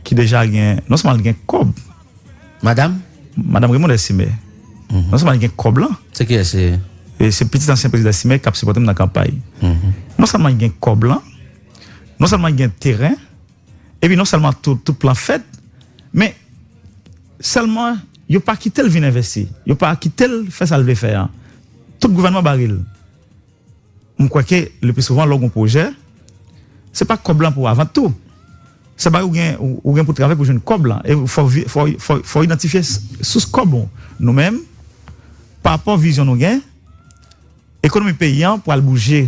ki deja gen, non sèlman li gen kòb. Madanm? Madanm Raymond Estimé. Non sèlman li gen kòb lan. Se kiyès se? E se pitit ansyen prezidan Estimé k ap sipòte m nan kanpay. Non sèlman li gen kòb lan, non sèlman li gen teren, epi non sèlman tout, tout plan fèt, men sèlman yo pa kite l vin envesti. Yo pa kite l fè sa l vle fè a. Tout gouvènman bare l. M kwè ke le pli souvan, lè w gen yon pwojè, se pa kòb lan pou avan tou. Se bagay ou gen, ou, ou gen pou travay pou jwenn kòb lan. E fò, fò, fò, fò idantifye sous kòb ou. Nou menm, pa rapò vizyon nou gen, ekonomi peyi an pral bouje.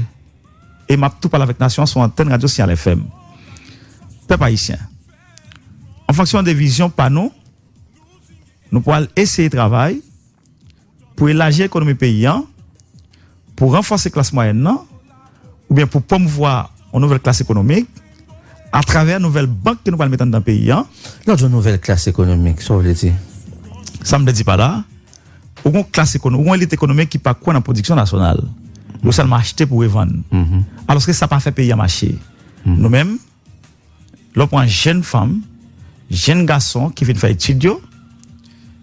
E m ap tou pale avèk nasyon an sou antèn radyo Signal F M. Pèp ayisyen, an fonksyon de vizyon pa nou, nou pral eseye travay pou elaji ekonomi peyi an, pou ranfòse klas mwayèn nan, oubyen pou pwomouva yon nouvèl klas ekonomik atravè nouvèl bank ke nou pral mete anndan peyi an. Lè w di yon nouvèl klas ekonomik, sa w vle di? Sa m vle di pa la, ou gen yon klas ekono-, ou gen yon elit ekonomik ki pa kwè nan pwodiksyon nasyonal. Yo sèlman achte pou revann. Alòske sa pa fè peyi a mache. Nou menm, lè w pran jèn fanm, jèn gason ki fin fè etid yo,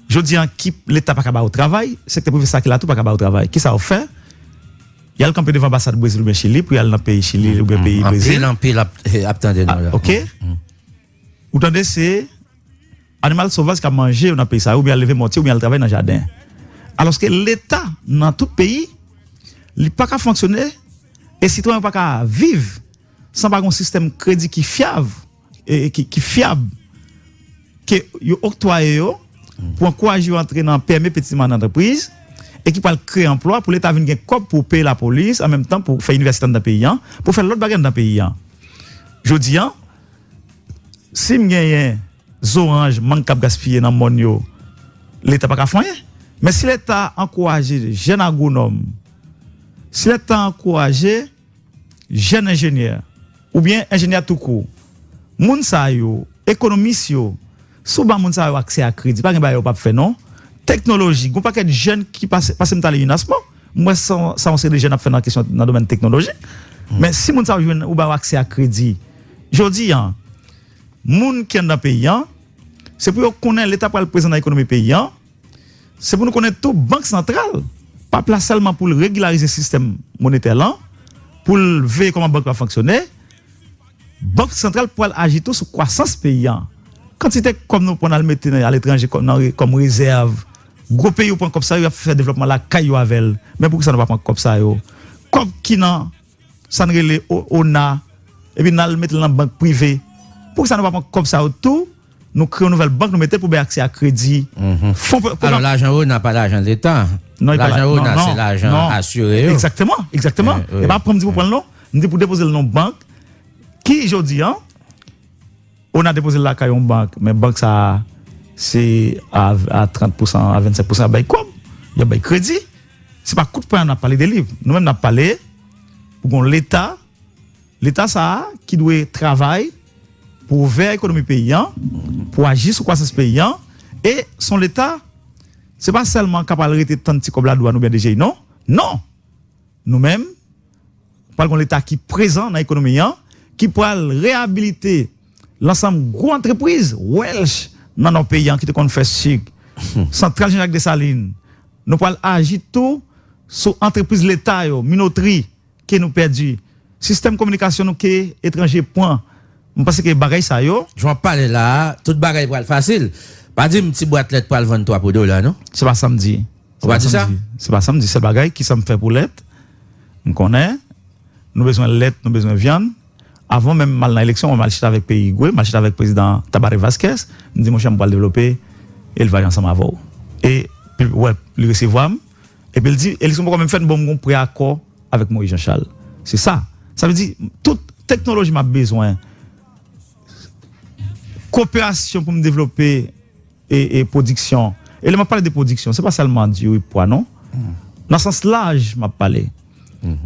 jodi a, ki Leta pa ka ba yo travay, sektè prive sa ki la tou pa ka ba yo travay. Kisa yo fè? Y al kanpe devan anbasad Brezil oubyen Chili pou y al nan peyi Chili oubyen peyi Brezil. Anpil, anpil ap, ap tande nou la. Ok. Ou tande se animal sovaj k ap manje yo nan peyi sa yo, oubyen al leve mòtye, oubyen al travay nan jaden. Alòske Leta, nan tout peyi, li pa ka fonksyone, e sitwayen yo pa ka viv san pa gen yon sistèm kredi ki fyav, e, e ki, ki fyab, ke yo oktwaye yo pou ankouraje yo antre nan P M E, peti mwayen antrepriz, e ki pral kreye anplwa pou Leta vin gen kòb pou peye lapolis, an menm tan pou fè inivèsite anndan peyi an, pou fè lòt bagay anndan peyi an. Jodi a, si m genyen zoranj, mang k ap gaspiye nan mòn yo, Leta pa ka fè anyen. Men si Leta ankouraje jèn agwonòm, si Leta ankouraje jèn enjenyè, oubyen enjenyè toukou, moun sa yo, ekonomis yo, si w ba moun sa yo aksè a kredi, pa gen bagay yo p ap fè non. Teknoloji, gen yon pakèt jèn ki pase, pase m t ale UNASMO, m wè sa, sa yon seri de jèn ap fè nan kesyon, nan domèn teknoloji. Men si moun sa yo jwenn, ou ba yo aksè a kredi, jodi a, moun ki anndan peyi an, se pou yo konnen Leta pral prezan nan ekonomi peyi an, se pou nou konnen tou Bank Santral pa plas sèlman pou l regilarize sistèm monetè lan, pou l veye kòman bank la fonksyone. Bank Santral pral aji tou sou kwasans peyi an. Kantite kòb nou pran al mete nan, aletranje kòm, nan re-, kòm rezèv. Gwo peyi yo pran kòb sa yo, y ap fè devlòpman lakay yo avè l. Men poukisa nou pa pran kòb sa yo? Kòb ki nan sa n rele O-, ona, epi n al mete l nan bank prive. Poukisa nou pa pran kòb sa yo tou? Nou kreye yon nouvèl bank, nou mete pou bay aksè a kredi. Fon pwo-, pwogram. Alò, lajan ona pa lajan Leta. Non, li pa la-, lajan ona, non, se lajan asire yo. Egzakteman, egzakteman. E pa pran m di pou pran l non. M di pou depoze l nan yon bank ki, jodi a, ona depoze l lakay yon bank, men bank sa a, se a, a trant pousan, a vennsenk pousan y ap bay kòb, y ap bay kredi. Se pa kout pwen n ap pale de li. Nou menm n ap pale pou gen yon Leta, Leta sa a ki dwe travay pou ouvè ekonomi peyi an, pou aji sou kwasans peyi an, e se yon Leta, se pa sèlman k ap al rete tann ti kòb la dwàn oubyen D G I, non. Non! Nou menm, pral gen yon Leta ki prezan nan ekonomi an, ki pral reyabilite lansanm gwo antrepriz Welch nan nò peyi an ki te konn fè sik, Santral Jean Jacques Dessalines. Nou pral aji tou sou antrepriz Leta yo, minotri ke nou pèdi, sistèm kominikasyon nou ke etranje pran. M panse ke bagay sa yo. Jan w ap pale la a, tout bagay pral fasil. Pa di m ti bwat lèt pral vann twa pou dola, non? Se pa sa m di. Ou pa di sa? Se pa sa m di. Sèl bagay, kisa m fè pou lèt? M konnen nou bezwen lèt, nou bezwen vyann. Avan menm m al nan eleksyon, mwen m al chita avèk peyi Igwe, m al chita avèk prezidan Tabarre Vásquez, m di, monchè, m pral devlope elvaj ansanm avè w. E pi, wè, li resevwa m, epi l di, eleksyon poko menm fèt, bon, m gon prè akò avèk Moïse Jean Charles. Se sa. Sa vle di, tout teknoloji m ap bezwen, koperasyon pou m devlope e, e pwodiksyon. E lè m ap pale de pwodiksyon, se pa sèlman diri, pwa, non. Nan sans laj, m ap pale.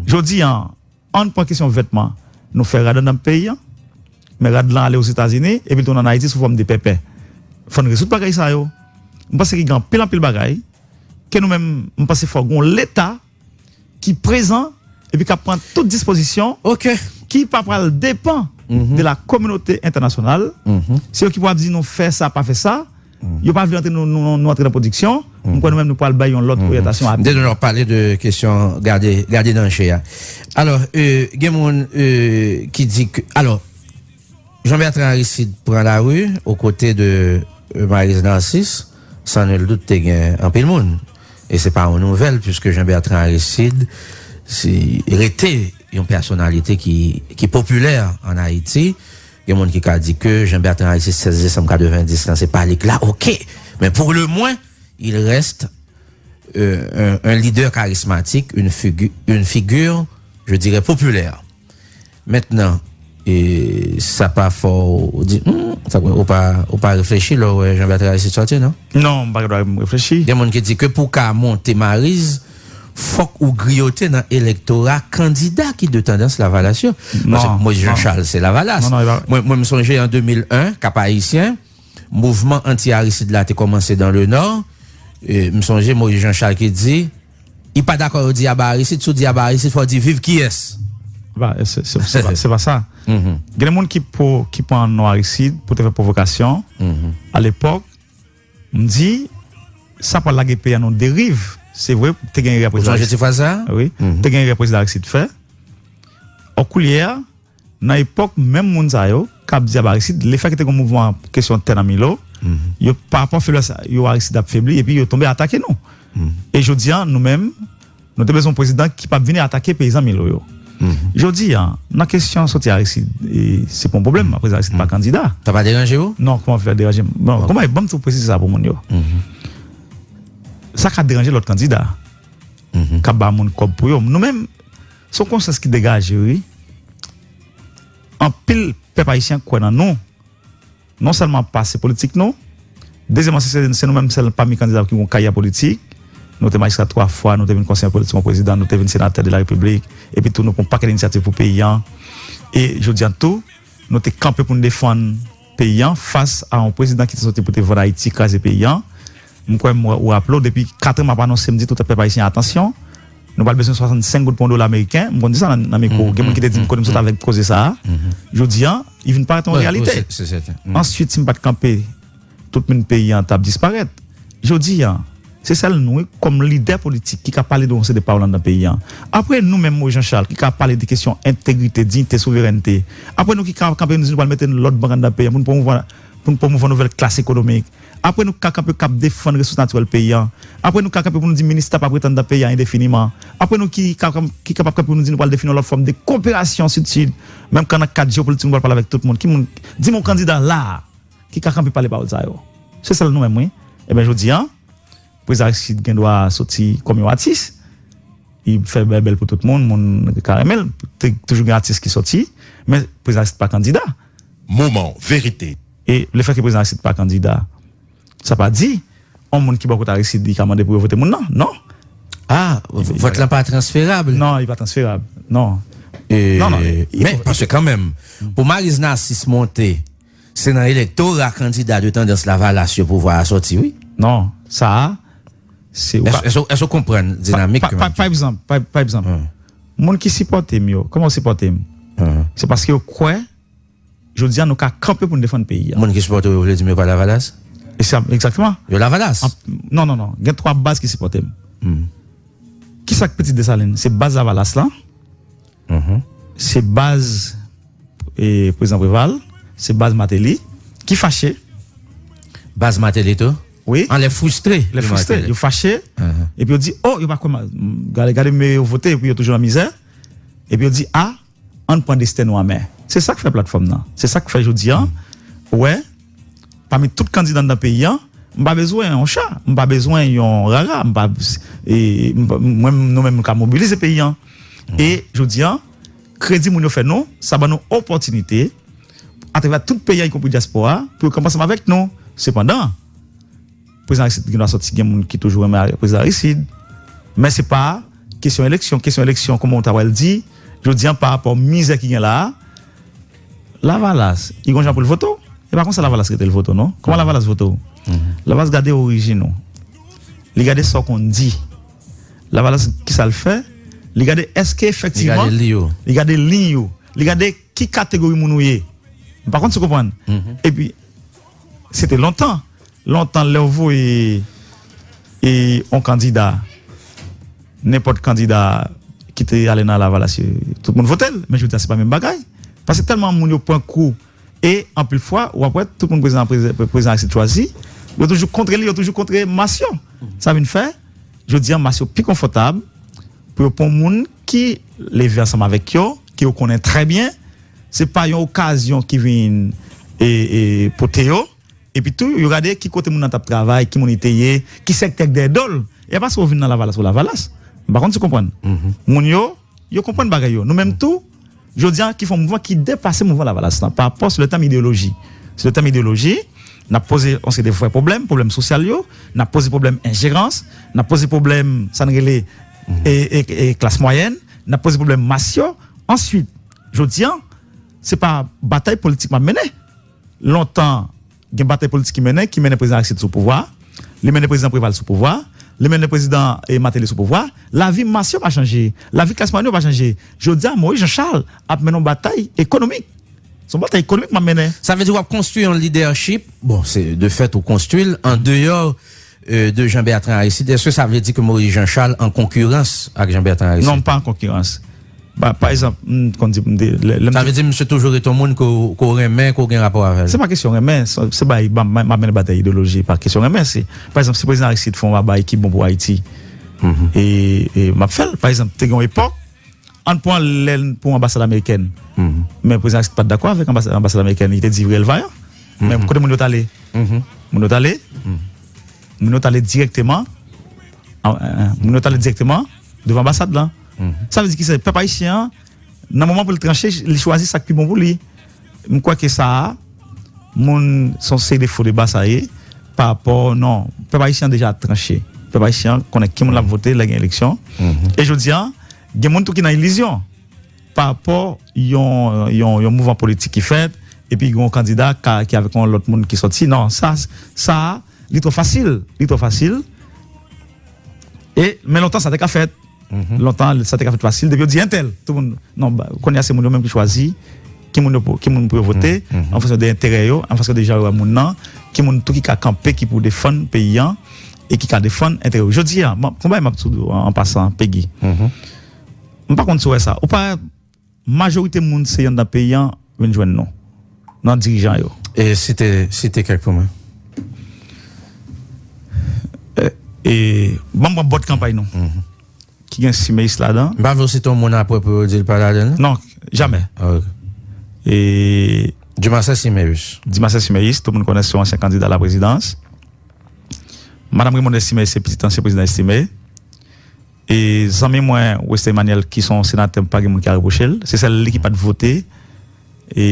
Jodi an, ann pran kesyon vètman. Nou fè rad anndan peyi an, men rad lan ale Ozetazini, epi l tounen ann Ayiti sou fòm de pèpè. Fò n rezoud bagay sa yo. M panse ke gen anpil, anpil bagay ke nou menm, m panse fò gen yon Leta ki prezan epi k ap pran tout dispozisyon ki pa pral depann de la kominote entènasyonal. Se yo ki pral di nou fè sa, pa fè sa. Yo pa vle antre nou, nou, nou antre nan pwodiksyon. M kwè nou menm nou pral bay yon lòt oryantasyon a peyi. Denon, w ap pale de kesyon gade, gade danje a. Alò, euh, gen moun, euh, ki di ke, alò, Jean Bertrand Aristide pran lari okote de, euh, Maryse Narcisse, san nil dout te gen anpil moun. E se pa yon nouvèl, puiske Jean Bertrand Aristide si, rete yon pèsonalite ki, ki popilè ann Ayiti. Gen moun ki ka di ke Jean Bertrand Aristide sèz desanm katrevenndis lan, se pa li k la, oke. Men pou le mwen, il reste, euh, un, un leader charismatique, une figu-, une figure, je dirais, populaire. Mentnan, e sa pa fè w di, hmm, sa, ou pa, ou pa reflechi lè w wè Jean Bertrand Aristide sòti, non? Non, m pa dwe reflechi. Gen moun ki di ke pou w ka monte Maryse, fòk ou griyote nan elektora kandida ki de tandans lavalas yo. Paske Moïse Jean Charles se lavalas. Mwen, mwen, m sonje an de mil en, Kap Ayisyen, mouvman anti-Aristide la te kòmanse dans le Nord. E, m sonje Moïse Jean Charles ki di, li pa dakò yo di aba Aristide, si w di aba Aristide, fò w di viv kiyès? Ba, se, se, se pa, se pa sa. Gen de moun ki po, ki pran non Aristide pou te fè pwovokasyon. Alepòk, m di, sa pral lage peyi a nan deriv. Se vre, te gen erè prezidan Aristide. Ou sonje ti fraz sa? Wi. Te gen erè prezidan Aristide fè. Ò, koulye a, nan epòk menm moun sa yo k ap di aba Aristide, lefètke te gen mouvman kesyon tè nan Milo, yo pa rapò feblès yo Aristide ap febli, epi yo tonbe atake nou. E jodi a, nou menm, nou te bezwen yon prezidan ki p ap vini atake peyizan Milo yo. Jodi a, nan kesyon sòti Aristide, e se pa yon pwoblèm, prezidan Aristide pa kandida. Sa pa deranje w? Non, kòman fè deranje m? Bon, kòman, ban m tou presize sa pou moun yo. Sa ka deranje lòt kandida k ap ba moun kòb pou yo. Nou menm, se yon konsyans ki degaje, wi. Anpil pèp ayisyen kwè nan nou. Non sèlman pase politik nou, dezyèmman, se, se, se nou menm sèl pami kandida ki gen yon karyè politik. Nou te majistra twa fwa, nou te vin konseye politik yon prezidan, nou te vin senatè de la repiblik, epi tou nou pran yon pakèt inisyativ pou peyi an. E jodi a tou, nou te kanpe pou n defann peyi an fas a yon prezidan ki te soti pou te vann Ayiti, kraze peyi an. M kwè m, ou raple w, depi kat an m ap anonse, m di tout pèp ayisyen, atansyon, nou pral bezwen swasannsenk goud pou yon dola ameriken. M konn di sa nan, nan mikwo. Gen moun ki te di m kote m sot avèk koze sa a. Jodi a, li vin parèt yon reyalite. Answit, si m pa t kanpe, tout moun peyi an t ap disparèt. Jodi a, se sèl nou, wi, kòm lidè politik ki ka pale de yon seri de pawòl anndan peyi an. Apre nou menm, Moïse Jean Charles, ki ka pale de kesyon entegrite, diyite, souverènte. Apre nou ki ka kanpe, nou di nou pral mete lòd bank anndan peyi an pou n pwomouvwa, pou n pwomouvwa nouvèl klas ekonomik. Apre nou ka kanpe k ap defann resous natirèl peyi an. Apre nou ka kanpe pou nou di minis ta p ap rete anndan peyi a endefiniman. Apre nou ki ka, ki kapab kanpe pou nou di nou pral defini yon lòt fòm de koperasyon sid-sid. Menm kan nan kad jewopolitik nou pral pale avèk tout moun. Ki moun, di m yon kandida la a ki ka kanpe pale pawòl sa yo. Se sèl nou menm, wi. Ebyen, jodi a, prezidan Aristide gen dwa soti kòm yon atis. Li fè bèl bèl pou tout moun, moun ka renmen l. Te toujou gen atis ki sòti, men prezidan Aristide pa kandida. Moman verite. E lefètke prezidan Aristide pa kandida, sa pa di yon moun ki bò kote Aristide, li ka mande pou yo vote moun nan. Non. Ah, vòt lan pa transferab? Non, li pa transferab. Non. Non, non, men, paske kanmenm, pou Maryse Narcisse monte, Se nan elektora kandida de tandans Lavalas yo pouvwa a sòti, wi. Non, sa a, se ou ka. Èske, èske, èske w konprann dinamik ke m ap di? Pa egzanp, pa, pa egzanp, moun ki sipòte m yo, kòman yo sipòte m? Se paske yo kwè, jodi a, nou ka kanpe pou n defann peyi a. Moun ki sipòte w yo vle di m yo pa Lavalas? E sa, egzakteman. Yo Lavalas? Non, non, non. Gen twa baz ki sipòte m. Kisa k Pitit Desalin? Se baz Lavalas lan. Se baz, e, Prezidan Preval. Se baz Martelly. Ki fache. Baz Martelly tou? Wi. An lè fristre. Lè fristre. Yo fache. Epi yo di, oh, yo pa kwè. Gade, gade, men yo vote, epi yo toujou nan mizè. Epi yo di, ah, ann pran desten nou an men. Se sa k fè platfòm nan. Se sa k fè jodi a, ou wè, pami tout kandida anndan peyi a, m pa bezwen yon cha, m pa bezwen yon rara, m pa, e, m pa, mwen, nou menm, nou ka mobilize peyi a. E jodi a, kredi moun yo fè nou, sa ban nou opòtinite, atravè tout peyi a, ikonpri dyaspora, pou yo kanpe ansanm avèk nou. Sepandan, Prezidan Aristide gen dwa sòti, gen moun ki toujou renmen Prezidan Aristide. Men se pa kesyon eleksyon. Kesyon eleksyon, kòman w ta pral di, jodi a, pa rapò mizè ki gen la a, Lavalas, li gon jan pou l vote w. E pa konsa Lavalas rete l vote w, non. Kòman Lavalas vote w? Lavalas gade orijin ou. Li gade sa w konn di. Lavalas, kisa l fè? Li gade èske efektivman. Li gade liy ou. Li gade liy ou. Li gade ki kategori moun ou ye. M pa konn si w konprann. Epi, se te lontan. Lontan, lè w voye, e, yon kandida, nenpòt kandida ki te ale nan Lavalas, tout moun vote l. Men jodi a, se pa menm bagay. Paske tèlman moun yo pran kou, e anpil fwa, w ap wè tout moun prezidan, prezidan, prezidan Aristide chwazi, yo toujou kontre li, yo toujou kontre mas yo. Sa vin fè, jodi a, mas yo pi konfòtab pou yo pran moun ki leve ansanm avèk yo, ke yo konnen trè byen. Se pa yon okazyon ki vin, e, e, pote yo. Epi tou, yo gade ki kote moun nan t ap travay, ki moun li te ye, ki sektè k dèyè do l. E pa si w vin nan Lavalas ou Lavalas. M pa konn si w konprann. Moun yo, yo konprann bagay yo. Nou menm tou, jodi a, ki fè yon mouvman ki depase mouvman Lavalas lan, pa rapò sou le tèm ideyoloji. Sou le tèm ideyoloji, n ap poze yon seri de vrè pwoblèm, pwoblèm sosyal yo, n ap poze pwoblèm enjerans, n ap poze pwoblèm, sa n rele, e, e, e, klas mwayèn, n ap poze pwoblèm mas yo. Answit, jodi a, se pa batay politik m ap mennen. Lontan, gen batay politik ki mennen, ki mennen prezidan Aristide sou pouvwa, li mennen prezidan Preval sou pouvwa, li mennen prezidan, e, Martelly sou pouvwa. Lavi mas yo pa chanje, lavi klas mwayèn yo pa chanje. Jodi a, Moïse Jean Charles ap mennen yon batay ekonomik. Se yon batay ekonomik m ap mennen. Sa vle di w ap konstwi yon lidèchip, bon, se de fèt ou konstwi l an deyò, e, de Jean Bertrand Aristide. Èske sa vle di ke Moïse Jean Charles an konkirans ak Jean Bertrand Aristide? Non, m pa an konkirans. Pa, pa egzanp, m konn di, m de, lè, lè m Sa vle di misye toujou rete yon moun ke w, ke w renmen, ke w gen rapò avè l? Se pa kesyon renmen, se, se bay, m, m, m ap mennen batay ideyoloji, pa kesyon renmen. Se, pa egzanp, si prezidan Aristide fè yon bagay ki bon pou Ayiti, e, e m ap fè l. Pa egzanp, te gen yon epòk, ann pran lè pou anbasad amerikèn. Men prezidan Aristide pa t dakò avèk anbasad, anbasad amerikèn, li te di Real Vaillant. Men kote moun yo t ale? Moun yo t ale? Moun yo t ale dirèkteman, an, an, moun yo t ale dirèkteman devan anbasad lan. Sa vle di ki se pèp ayisyen an, nan moman pou l tranche, li chwazi sa k pi bon pou li. M kwè ke sa a, moun, se yon seri de fo deba sa ye, pa rapò, non, pèp ayisyen an deja tranche. Pèp ayisyen an konnen ki moun l ap vote lè gen eleksyon. E jodi a, gen moun tou ki nan ilizyon pa rapò yon, yon, yon mouvman politik ki fèt, epi gen yon kandida ka, ki avèk yon lòt moun ki sòti. Non, sa, sa a, li twò fasil, li twò fasil. E, men lontan sa te ka fèt. Lontan, sa te ka fèt fasil. Depi yo di entèl, tout moun, non, ba, kounye a se moun yo menm ki chwazi ki moun yo pou, ki moun pou yo vote, an fonksyon de enterè yo, an fonksyon de jan yo wè moun nan, ki moun tou ki ka kanpe, ki pou defann peyi an, e ki ka defann enterè yo. Jodi a, bon, konba m ap di w an, an pasan, Peggy. M pa konn si w wè sa. Ou pa wè majorite moun se anndan peyi an vin jwenn nou, nan dirijan yo. E site, site kèk pou mwen. E, e, ban m pran bòt kanpay nou. Ki gen Siméus ladan. M pa vle w site yon moun apre pou yo di l pa ladan l. Non, jamè. Ah, ok. E Dumarsais Siméus. Dumarsais Siméus, tout moun konnen se yon ansyen kandida laprezidans. Madanm Raymonde Siméus se pitit ansyen prezidan Estimé. E zanmi mwen, Western Emmanuel, ki se yon senatè, pa gen moun ki ka repwoche l. Se sèl li ki pa t vote. E,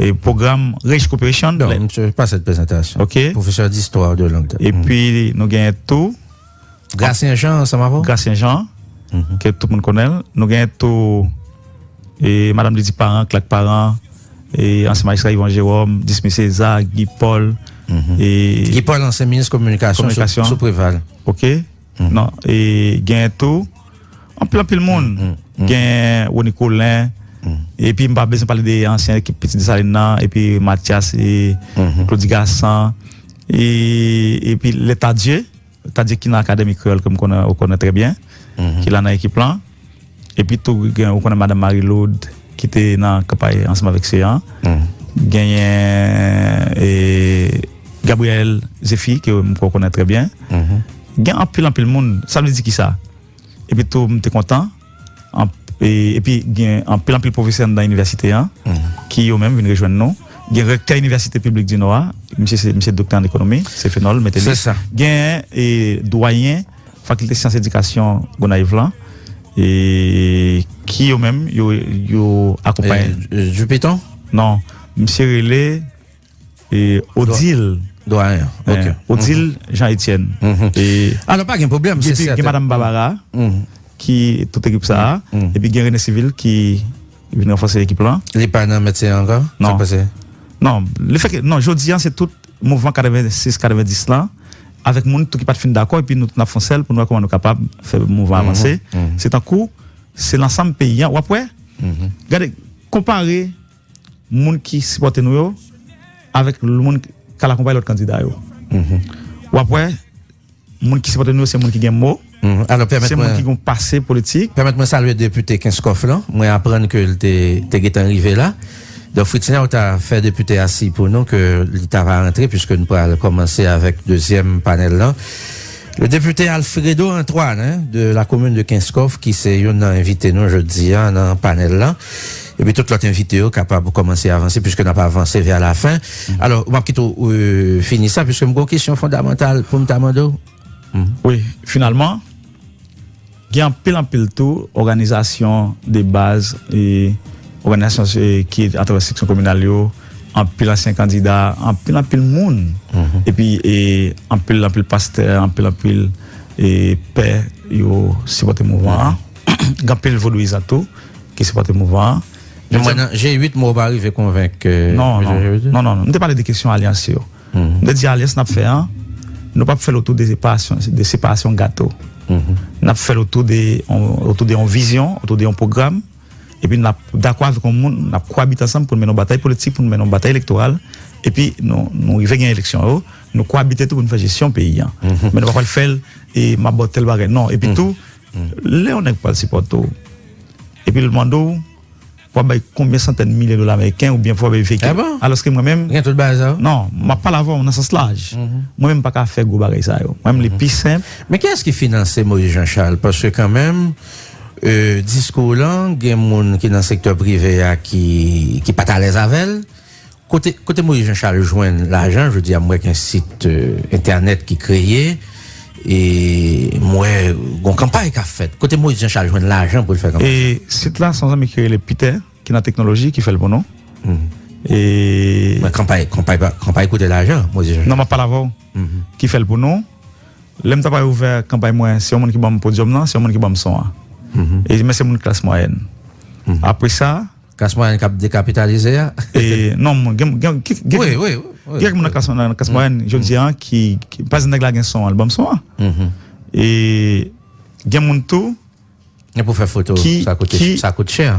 e pwogram Rich Cooperation. Non, misye pa sèt prezantasyon. Ok. Pwofesè distwa de lang. Epi, nou genyen tou Gracien Jean, ansanm avè w? Gracien Jean, ke tout moun konnen l. Nou genyen tou, e, Madanm Lydie Parent, Clark Parent, e ansyen majistra Yvon Jérôme, Dismy César, Guy Paul, e Guy Paul, ansyen minis kominikasyon sou, kominikasyon sou Préval. Ok. Non, e gen tou anpil, anpil moun. Gen Rony Colin, epi m pa bezwen pale de ansyen ekip Pitit Desalin nan, epi Mathias, e Claudy Gassant, e, epi Letadieu, Letadieu ki nan Akademi Kreyòl, ke m konnen, ou konnen trè byen, ki la nan ekip lan. Epi tou, gen, ou konnen Madanm Marie Lourdes, ki te nan kanpay ansanm avèk Seyan. Genyen, e, Gabriel Zephy, ke m konnen trè byen. Gen anpil, anpil moun. Sa vle di ki sa? Epi tou, m te kontan. An-, e, epi gen anpil, anpil pwofesè anndan inivèsite an, ki yo menm vin rejwenn nou. Gen rektè Inivèsite Piblik di Nò a, misye se, misye doktè an ekonomi, se Fenol Meteli. Se sa. Gen, e, dwayen Fakilte Syans Edikasyon Gonayiv lan, e, ki yo menm, yo, yo akonpaye. E, Dupiton? Non, misye rele, e, Odile. Dwayen, ok. Odile Jean Etienne. E, alò, pa gen pwoblèm, se sèten. Epi gen Madanm Barbara, ki tout ekip sa a. Epi gen René Civil ki vin ranfòse ekip lan. Li pa nan metye ankò? Non. Sa k pase? Non, li fè ke, non, jodi a, se tout mouvman katrevensis, katrevendis lan, avèk moun tou ki pa t fin dakò, epi nou tout n ap fè yon sèl pou nou wè kòman nou kapab fè mouvman avanse. Se tankou, se lansanm peyi an, w ap wè, gade, konpare moun ki sipòte nou yo avèk moun k al akonpaye lòt kandida yo. W ap wè, moun ki sipòte nou yo, se moun ki gen mo, se moun ki gen pase politik. Pèmèt mwen salye depite Kenskòf lan. Mwen aprann ke l te, te gentan rive la. Donk, Fritina, ou ta fè depite a siy pou nou ke li ta va rantre, piske nou pral kòmanse avèk dezyèm panèl lan. Le député Alfredo Antoine, hein, de la commune de Kenskòf, ki se youn nan envite nou jodi a nan panèl lan. Epi tout lòt envite yo kapab kòmanse avanse, piske n ap avanse vè la fen. Alò, m ap kite w, euh, fini sa, piske m gen yon kesyon fondamantal pou m ta mande w. Wi, finalman, gen anpil, anpil tou òganizasyon de baz, e òganizasyon, e, ki atravè seksyon kominal yo, anpil ansyen kandida, anpil, anpil moun, epi, e, anpil, anpil pastè, anpil, anpil, e, pè, yo sipòte mouvman an. Gen anpil vodouyizan tou ki sipòte mouvman an. Men mwen, nan G uit, mwen pa rive konvenk, euh, non, non, non, non, non. M te pale de kesyon alyans yo. M te di alyans n ap fè an, nou p ap fè l otou de separasyon, de separasyon gato. N ap fè l otou de, on, otou de yon vizyon, otou de yon pwogram. Epi n ap dakò avèk yon moun, n ap kowabite ansanm pou n mennen yon batay politik, pou n mennen yon batay elektoral. Epi nou, nou rive gen eleksyon yo, nou kowabite tou pou n fè jesyon peyi an. Men nou pa pral fè l, e m ap ba w tèl bagay. Non, epi tou, lè yon nèg pral sipòte w, epi l mande w, pou w ap bay konbyen santèn milye dola ameriken oubyen pou w ap bay veyikil. Ah bon? Alòske mwen menm, gen tout bagay sa yo? Non, m ap pale avè w nan sans laj. Mwen menm m pa ka fè gwo bagay sa yo. Mwen menm li pi senp. Men kiyès ki finanse Moïse Jean Charles? Paske kanmenm, euh, diskou w lan, gen moun ki nan sektè prive a ki, ki pa t alèz avè l. Kote, kote Moïse Jean Charles jwenn lajan? Jodi a, m wè gen sit, euh, entènèt ki kreye, e m wè gon kanpay k ap fèt. Kote Moïse Jean Charles jwenn lajan pou l fè kanpay? E sit la, se yon zanmi ki rele Peter, ki nan teknoloji, ki fè l pou nou. E men kanpay, kanpay pa, kanpay koute lajan, Moïse Jean Charles. Non, m ap pale avè w. Ki fè l pou nou. Lè m ta pral ouvè kanpay mwen, se yon moun ki ban m podyòm nan, se yon moun ki ban m son an. E men se moun klas mwayèn. Apre sa, klas mwayèn k ap dekapitalize a? E, non, gen, gen, gen, gen, wi, wi, wi, gen kèk moun nan klas, nan klas mwayèn, jodi a, ki, ki, pa egzanp, nèg la gen son an, li ban m son an. E gen moun tou, e pou fè foto, ki, sa koute, ki, sa koute chè.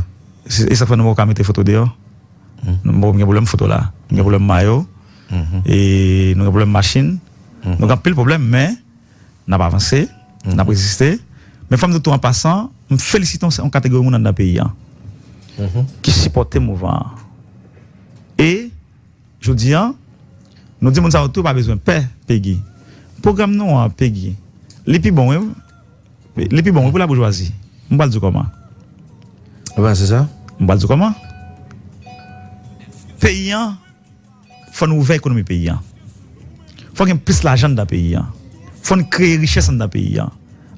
Se, e sa k fè nou poko ka mete foto deyò. Nou poko gen pwoblèm foto la. Nou gen pwoblèm mayo. E nou gen pwoblèm machin. Nou gen anpil pwoblèm, men n ap avanse, n ap reziste. Men fò m di tou an pasan, m felisite yon, yon kategori moun anndan peyi a ki sipòte mouvman an. E jodi a, nou di moun sa yo tou pa bezwen pè, Pegi. Pwogram nou an, Pegi, li pi bon, wi. Li pi bon, wi, pou laboujwazi. M pral di w kòman. Ou panse sa? M pral di w kòman. Peyi an, fò n ouvè ekonomi peyi an. Fò gen plis lajan anndan peyi an. Fò n kreye richès anndan peyi an.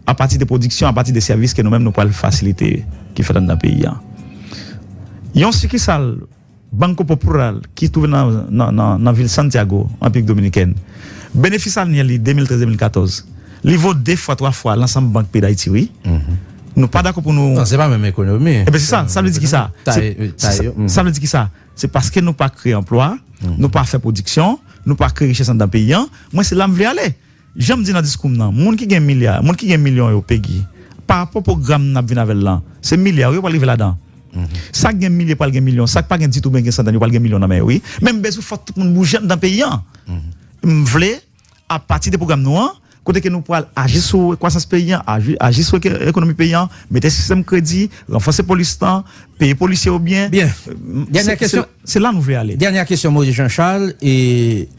Apati de pwodiksyon, apati de sèvis ke nou menm nou pral fasilite ki fèt anndan peyi an. Yon sikisal Banco Popular ki twouve nan, nan, nan, nan vil Santiago, an Repiblik Dominikèn, benefis anyèl li de mil trèz de mil katòz, li vo de fwa, twa fwa lansanm bank peyi Dayiti, wi. Nou pa dakò pou nou. Non, se pa menm ekonomi. Ebyen, se sa. Sa vle di ki sa? Sa vle di ki sa? Se paske nou pa kreye anplwa, nou pa fè pwodiksyon, nou pa kreye richès anndan peyi an. Mwen, se la m vle ale. Jan m di nan diskou m nan, moun ki gen milya, moun ki gen milyon yo, Pegi, pa rapò pwogram n ap vin avè l lan, se milya yo pral rive ladan. Sa k gen milye pral gen milyon, sa k pa gen ditou men gen santèn yo pral gen milyon nan men yo, wi. Men m bezwen fò tout moun bouje anndan peyi an. M vle, apati de pwogram nou an, kote ke nou pral aji sou kwasans peyi an, aji, aji sou eke- ekonomi peyi an, mete sistèm kredi, ranfòse polis lan, peye polisye yo byen. Byen. Dènyè kesyon. Se la nou vle ale. Dènyè kesyon, Moïse Jean Charles, e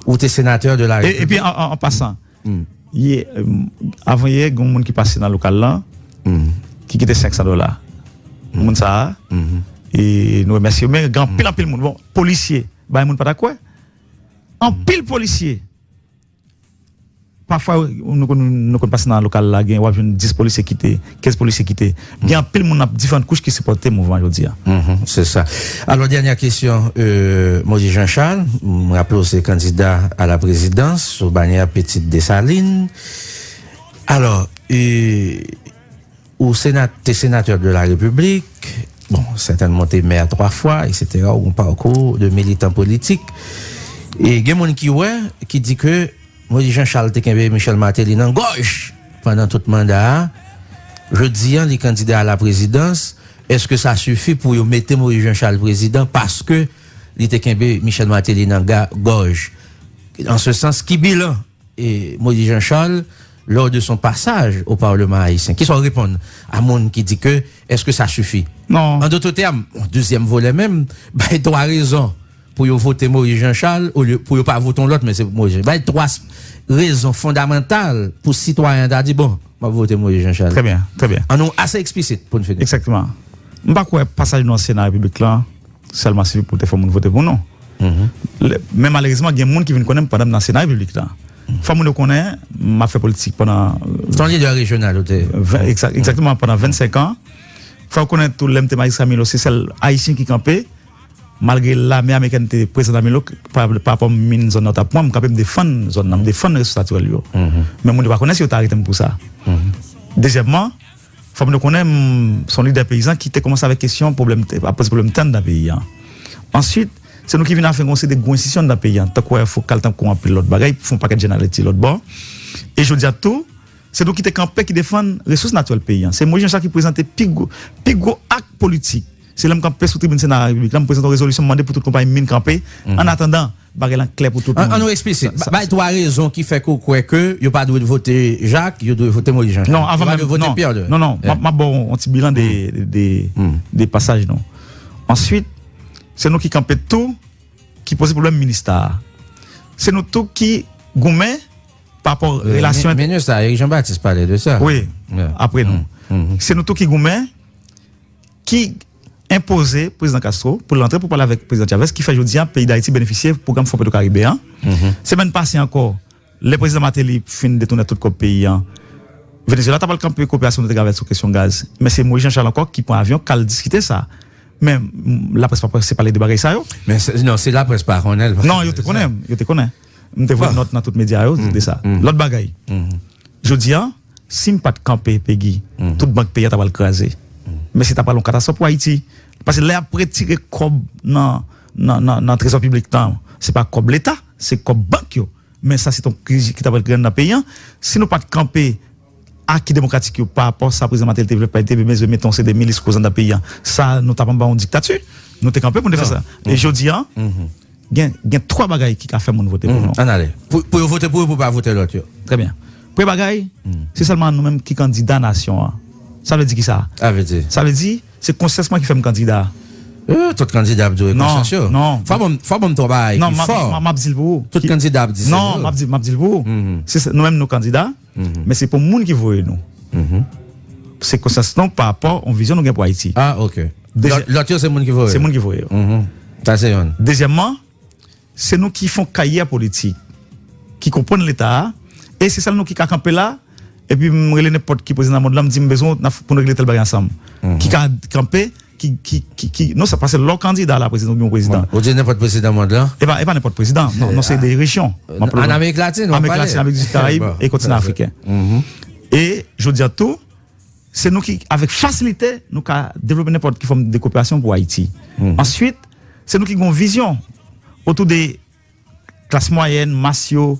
ou te senatè de la Repiblik. E, epi an, an, an pasan, ye, avan yè, gen yon moun ki pase nan lokal lan, ki kite senk san dola. Moun sa a, e nou remèsye yo, men gen anpil, anpil moun. Bon, polisye, bay moun pa ta kwè. Anpil polisye. Pafwa, nou konn, nou konn pase nan lokal la, gen, w ap jwenn dis polisye kite, kenz polisye kite. Gen anpil moun nan diferan kouch ki sipòte mouvman jodi a. Se sa. Alò, dènyè kesyon, euh, Moïse Jean Charles, m raple w se kandida a la prezidans sou banyè Petite Dessalines. Alò, e, ou sena- te senatè de la Repiblik, bon, sètènman te mè twa fwa, etsetera, ou gon pakou de militan politik. E gen moun ki wè, ki di ke Moïse Jean Charles te kenbe Michel Martelly nan gòj pandan tout manda a. Jodi a, li kandida a la prezidans. Èske sa sifi pou yo mete Moïse Jean Charles prezidan paske li te kenbe Michel Martelly nan ga- gòj? En ce sens, ki bilan e Moïse Jean Charles lors de son passage au Parlement haïtien? Kisa w reponn a moun ki di ke, èske sa sifi? Non. An dotre tèm, yon dezyèm volè menm, bay twa rezon pou yo vote Moïse Jean Charles, olye pou yo pa vote yon lòt, men se Moïse Jean. Bay twa s- rezon fondamantal pou sitwayen ta di, bon, m ap vote Moïse Jean Charles. Trè byen, trè byen. An nou ase eksplisit pou n fini. Egzakteman. M pa kwè pasaj nou an Sena Repiblik lan sèlman sifi pou te fè moun vote pou nou. Lè- men malerezman, gen moun ki vin konnen m pandan m nan Sena Repiblik la. Fò moun yo konnen, m ap fè politik pandan Se yon lidè rejyonal ou te. Ven- egza- egzakteman, pandan vennsenk an. Fò yo konnen tou, lè m te majistra Milo, se sèl Ayisyen ki kanpe, malgre lame amerikèn te prezan nan Milo, pa, pa rapò min zòn nan t ap pran, m kanpe, m defann zòn nan, m defann resous natirèl yo. Men moun yo pa konnen si yo ta arete m pou sa. Dezyèmman, fò nou konnen, m, se yon lidè peyizan ki te kòmanse avèk kesyon pwoblèm, ap poze pwoblèm tè anndan peyi a. Answit, se nou ki vin avèk yon seri de gwo enstitisyon anndan peyi a, tankou Air Fokal, tankou anpil lòt bagay, fè yon pakèt jèn alèti lòt bò. E jodi a tou, se nou ki te kanpe, ki defann resous natirèl peyi a. Se Moïse Jean Charles ki prezante pi gwo, pi gwo ak politik. Se lè m kanpe sou tribin Sena Repiblik la, m prezante yon rezolisyon, m mande pou tout konpayi min kanpe, annatandan bagay lan klè pou tout moun. An nou eksplisit. Bay twa rezon ki fè ke w kwè ke yo pa dwe vote Jacques, yo dwe vote Moïse Jean Charles. Non, avan menm, non. Non, non, m ap, m ap ba w yon ti bilan de, de, de pasaj nou. Answit, se nou ki kanpe tou, ki poze pwoblèm minista a. Se nou tou ki goumen pa rapò relasyon. Minista, Eric Jean Baptiste pale de sa. Wi, apre nou. Se nou tou ki goumen ki enpoze Prezidan Castro pou l antre pou pale avèk Prezidan Chavez, ki fè jodi a peyi Dayiti benefisye pwogram Fon Petro Karibe an. Semèn pase ankò, lè Prezidan Martelly fin detounen tout kòb peyi an, Venezuela ta pral kanpe koperasyon nou te gen avè l sou kesyon gaz. Men se Moïse Jean Charles ankò ki pran avyon k al diskite sa. Men, m, laprès pa prese pale de bagay sa yo. Men se- non, si laprès pa konnen l. Non, yo te konnen, yo te konnen. M te voye nòt nan tout medya yo de sa. Lòt bagay. Jodi a, si m pa t kanpe, Pegi, tout bank peyi a ta pral kraze. Men se ta pral yon katastwòf pou Ayiti. Paske lè y ap retire kòb nan, nan, nan, nan trezò piblik lan, se pa kòb Leta, se kòb bank yo. Men sa se t yon kriz ki ta pral kreye anndan peyi an. Si nou pa t kanpe aki demokratik yo pa rapò sa Prezidan Martelly te vle fè, li te vle bezwen mete yon seri de milis koz anndan peyi an, sa nou t ap anba yon diktati. Nou te kanpe pou nou te fè sa. E jodi a, gen, gen twa bagay ki ka fè moun vote pou nou. Ann ale. Pou, pou yo vote pou yo, pou pa vote lòt yo. Trè byen. Premye bagay, se sèlman nou menm ki kandida nasyon an. Sa vle di ki sa? Sa vle di? Sa vle di, se konsyans mwen ki fè m kandida. Euh, tout kandida ap di w e konsyans yo. Non, non. Fò ban m, fò ban m twa bagay ki fò. Non, m ap, m ap, m ap di l pou ou. Tout kandida ap di se yo. Non, m ap di, m ap di l pou ou. Se, se, nou menm nou kandida, men se pou moun ki voye nou. Se konsyans nou pa rapò yon vizyon nou gen pou Ayiti. Ah, ok. Lòt, lòt yo se moun ki voye yo. Se moun ki voye yo. Sa se youn. Dezyèmman, se nou ki fè yon karyè politik, ki konprann Leta a, e se sèl nou ki ka kanpe la, epi m rele nenpòt ki prezidan mond lan, m di m bezwen w pou nou regle tèl bagay ansanm. Ki ka kanpe, ki, ki, ki, ki, non, sa pase lè w kandida a la prezidan, ou gen yon prezidan. Ou di nenpòt prezidan mond lan? E pa, e pa nenpòt prezidan, non, non, se de rejyon. Ann Amerik Latin, Amerik Latin, Amerik di Sid, Karayib e kontinan afriken. E jodi a tou, se nou ki, avèk fasilite, nou ka devlope nenpòt ki fòm de koperasyon pou Ayiti. Answit, se nou ki gen yon vizyon otou de klas mwayèn, mas yo,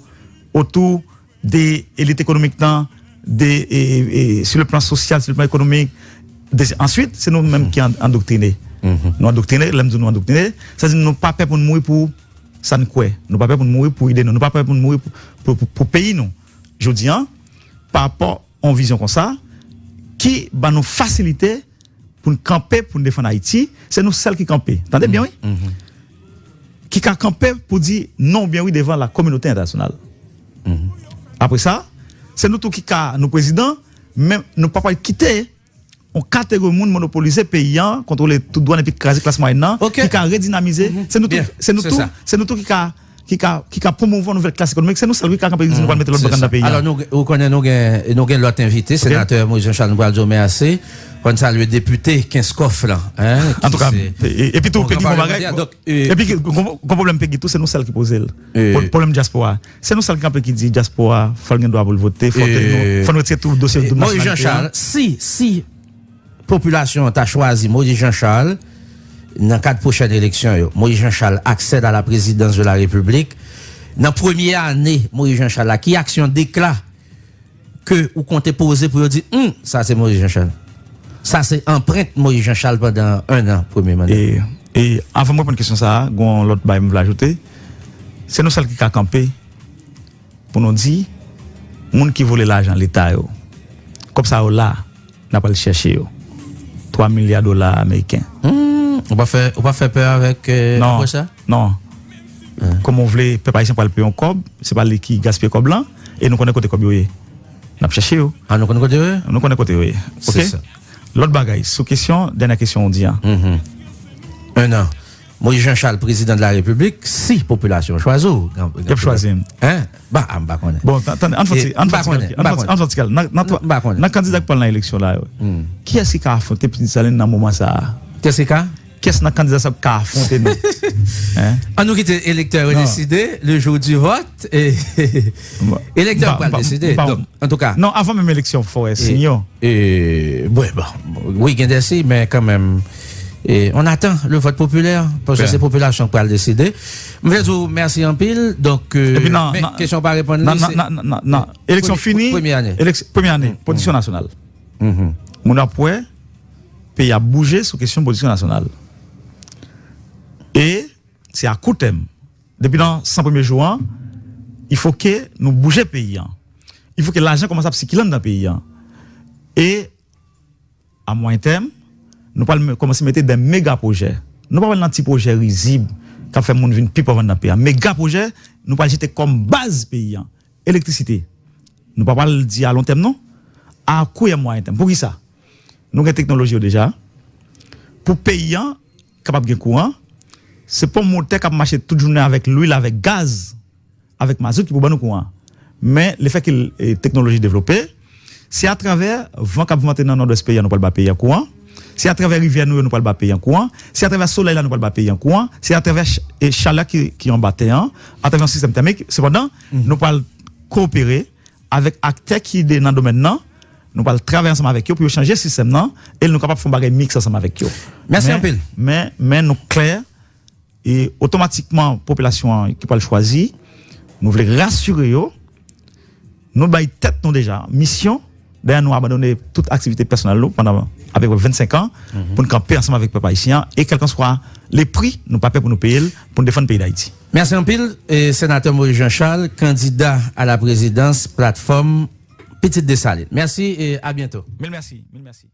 otou de elit ekonomik lan, de, e, e, sur le plan social, sur le plan économique. De, answit, se nou menm ki an- andoktrine. Nou andoktrine, lè m di nou andoktrine, sa di nou pa pè pou n mouri pou sa n kwè. Nou pa pè pou n mouri pou ide nou. Nou pa pè pou n mouri pou, pou, pou, pou peyi nou. Jodi a, pa rapò a yon vizyon konsa, ki ban nou fasilite pou n kanpe, pou n defann Ayiti, se nou sèl ki kanpe. Tande byen, wi. Ki ka kanpe pou di non oubyen wi devan la kominote entènasyonal. Apre sa, se nou tou ki ka, nou prezidan, men nou pa pral kite yon kategori moun monopolize peyi a, kontwole tout dwàn epi kraze klas mwayèn nan, ki ka redinamize. Se nou tou, se nou tou, se nou tou ki ka, ki ka, ki ka pwomouvwa yon nouvèl klas ekonomik. Se nou sèl ki ka kanpe di nou pral mete lòt bòkòn nan peyi a. Alò, nou, ou konnen nou gen, nou gen lòt envite, senatè Moïse Jean Charles, nou pral di w mèsi. Fò n salye depite Kenskòf lan, hein, ki se, e, e, epi tou, Pegi, gon bagay, epi ki, gon, gon pwoblèm Pegi tou, se nou sèl ki poze l. Pwoblèm dyaspora. Se nou sèl ki kanpe ki di dyaspora, fò l gen dwa pou l vote, fò l, fò n retire tout dosye doub nasyonalite a. Moïse Jean Charles, si, si popilasyon an ta chwazi Moïse Jean Charles nan kad pwochèn eleksyon yo, Moïse Jean Charles accède à la présidence de la République, nan premye ane Moïse Jean Charles la, ki aksyon dekla ke ou konte poze pou yo di, hmm, sa se Moïse Jean Charles. Sa se anprent Moïse Jean Charles pandan en an, premye manda. E, e avan m reponn kesyon sa a, gon lòt bagay m vle ajoute. Se nou sèl ki ka kanpe pou nou di, moun ki vole lajan Leta yo, kòb sa yo la, n ap al chèche yo. Twa milya dola ameriken. Hmm, ou pa fè, ou pa fè pè avèk, euh, non, apwòch sa? Non. Kòman w vle pèp ayisyen pral peye yon kòb, se pa li ki gaspiye kòb lan, e nou konnen kote kòb yo ye. N ap chèche yo. Ah, nou konnen kote yo ye? Nou konnen kote yo ye. Se sa. Lòt bagay, sou kesyon, dènyè kesyon ou di an. En an. Moïse Jean Charles, prezidan de la Repiblik, si popilasyon chwazi w, y ap chwazi m. Hein? Ba, a, m pa konnen. Bon, tande, ann fè ti, ann fè ti kalkil, ann fè ti kalkil. Nan, nan, nan kandida k pral nan eleksyon la yo, kiyès ki ka afwonte Pitit Desalin nan moman sa a? Kiyès ki ka? Kiyès nan kandida sa yo ka afwonte nou? Hein? Ann nou kite elektè yo deside, le jour du vote, e elektè yo pral deside. Donk, antouka. Non, avan menm eleksyon, fò w wè siy yo. E, bon, bon, wi, gen de siy, men kanmenm, e, on attend le vote populaire, paske se popilasyon k pral deside. M vle di w mèsi anpil. Donk, euh, men kesyon w pa reponn li, se eleksyon fini, premye ane, pwodiksyon nasyonal. Moun ap wè, peyi ap bouje sou kesyon pwodiksyon nasyonal. E se a kou tèm. Depi nan san premye jou an, il faut que nou bouje peyi an. Il faut que lajan kòmanse ap sikile anndan peyi an. E a mwayen tèm, nou pral me- kòmanse mete de mega pwojè. Nou pa pral nan ti pwojè rizib k ap fè moun vin pi pòv anndan peyi a. Mega pwojè, nou pral jete kòm baz peyi an. Elektrisite. Nou pa pral di a lon tèm non. A kou e a mwayen tèm. Poukisa? Nou gen teknoloji yo deja. Pou peyi an kapab gen kouran, se pa yon motè k ap mache tout jounen avèk lwil, avèk gaz, avèk mazout ki pou ban nou kouran. Men, lefètke, e, teknoloji devlope, se atravè van k ap vante nan nòdwès peyi a nou pral ba peyi a kouran. Se atravè rivyè nou yo nou pral ba peyi a kouran. Se atravè solèy la nou pral ba peyi a kouran. Se atravè ch- e chalè ki, ki anba tè an, atravè yon sistèm tèmik. Sepandan, nou pral kowopere avèk aktè ki de nan domèn nan. Nou pral travay ansanm avèk yo pou yo chanje sistèm nan e nou kapab fè yon bagay miks ansanm avèk yo. Mèsi anpil. Men, men nou klè, e otomatikman popilasyon an ki pral chwazi, nou vle rasire yo, nou bay tèt nou deja misyon, dayè nou abandone tout aktivite pèsonèl nou pandan apeprè vennsenk an pou n kanpe ansanm avèk pèp ayisyen an e kèlkanswa le pri, nou pa pè pou nou peye l pou n defann peyi Dayiti. Mèsi anpil, e, Senatè Moïse Jean Charles, candidat à la présidence, platfòm Pitit Desalin. Mèsi e a byento. Mil mèsi, mil mèsi.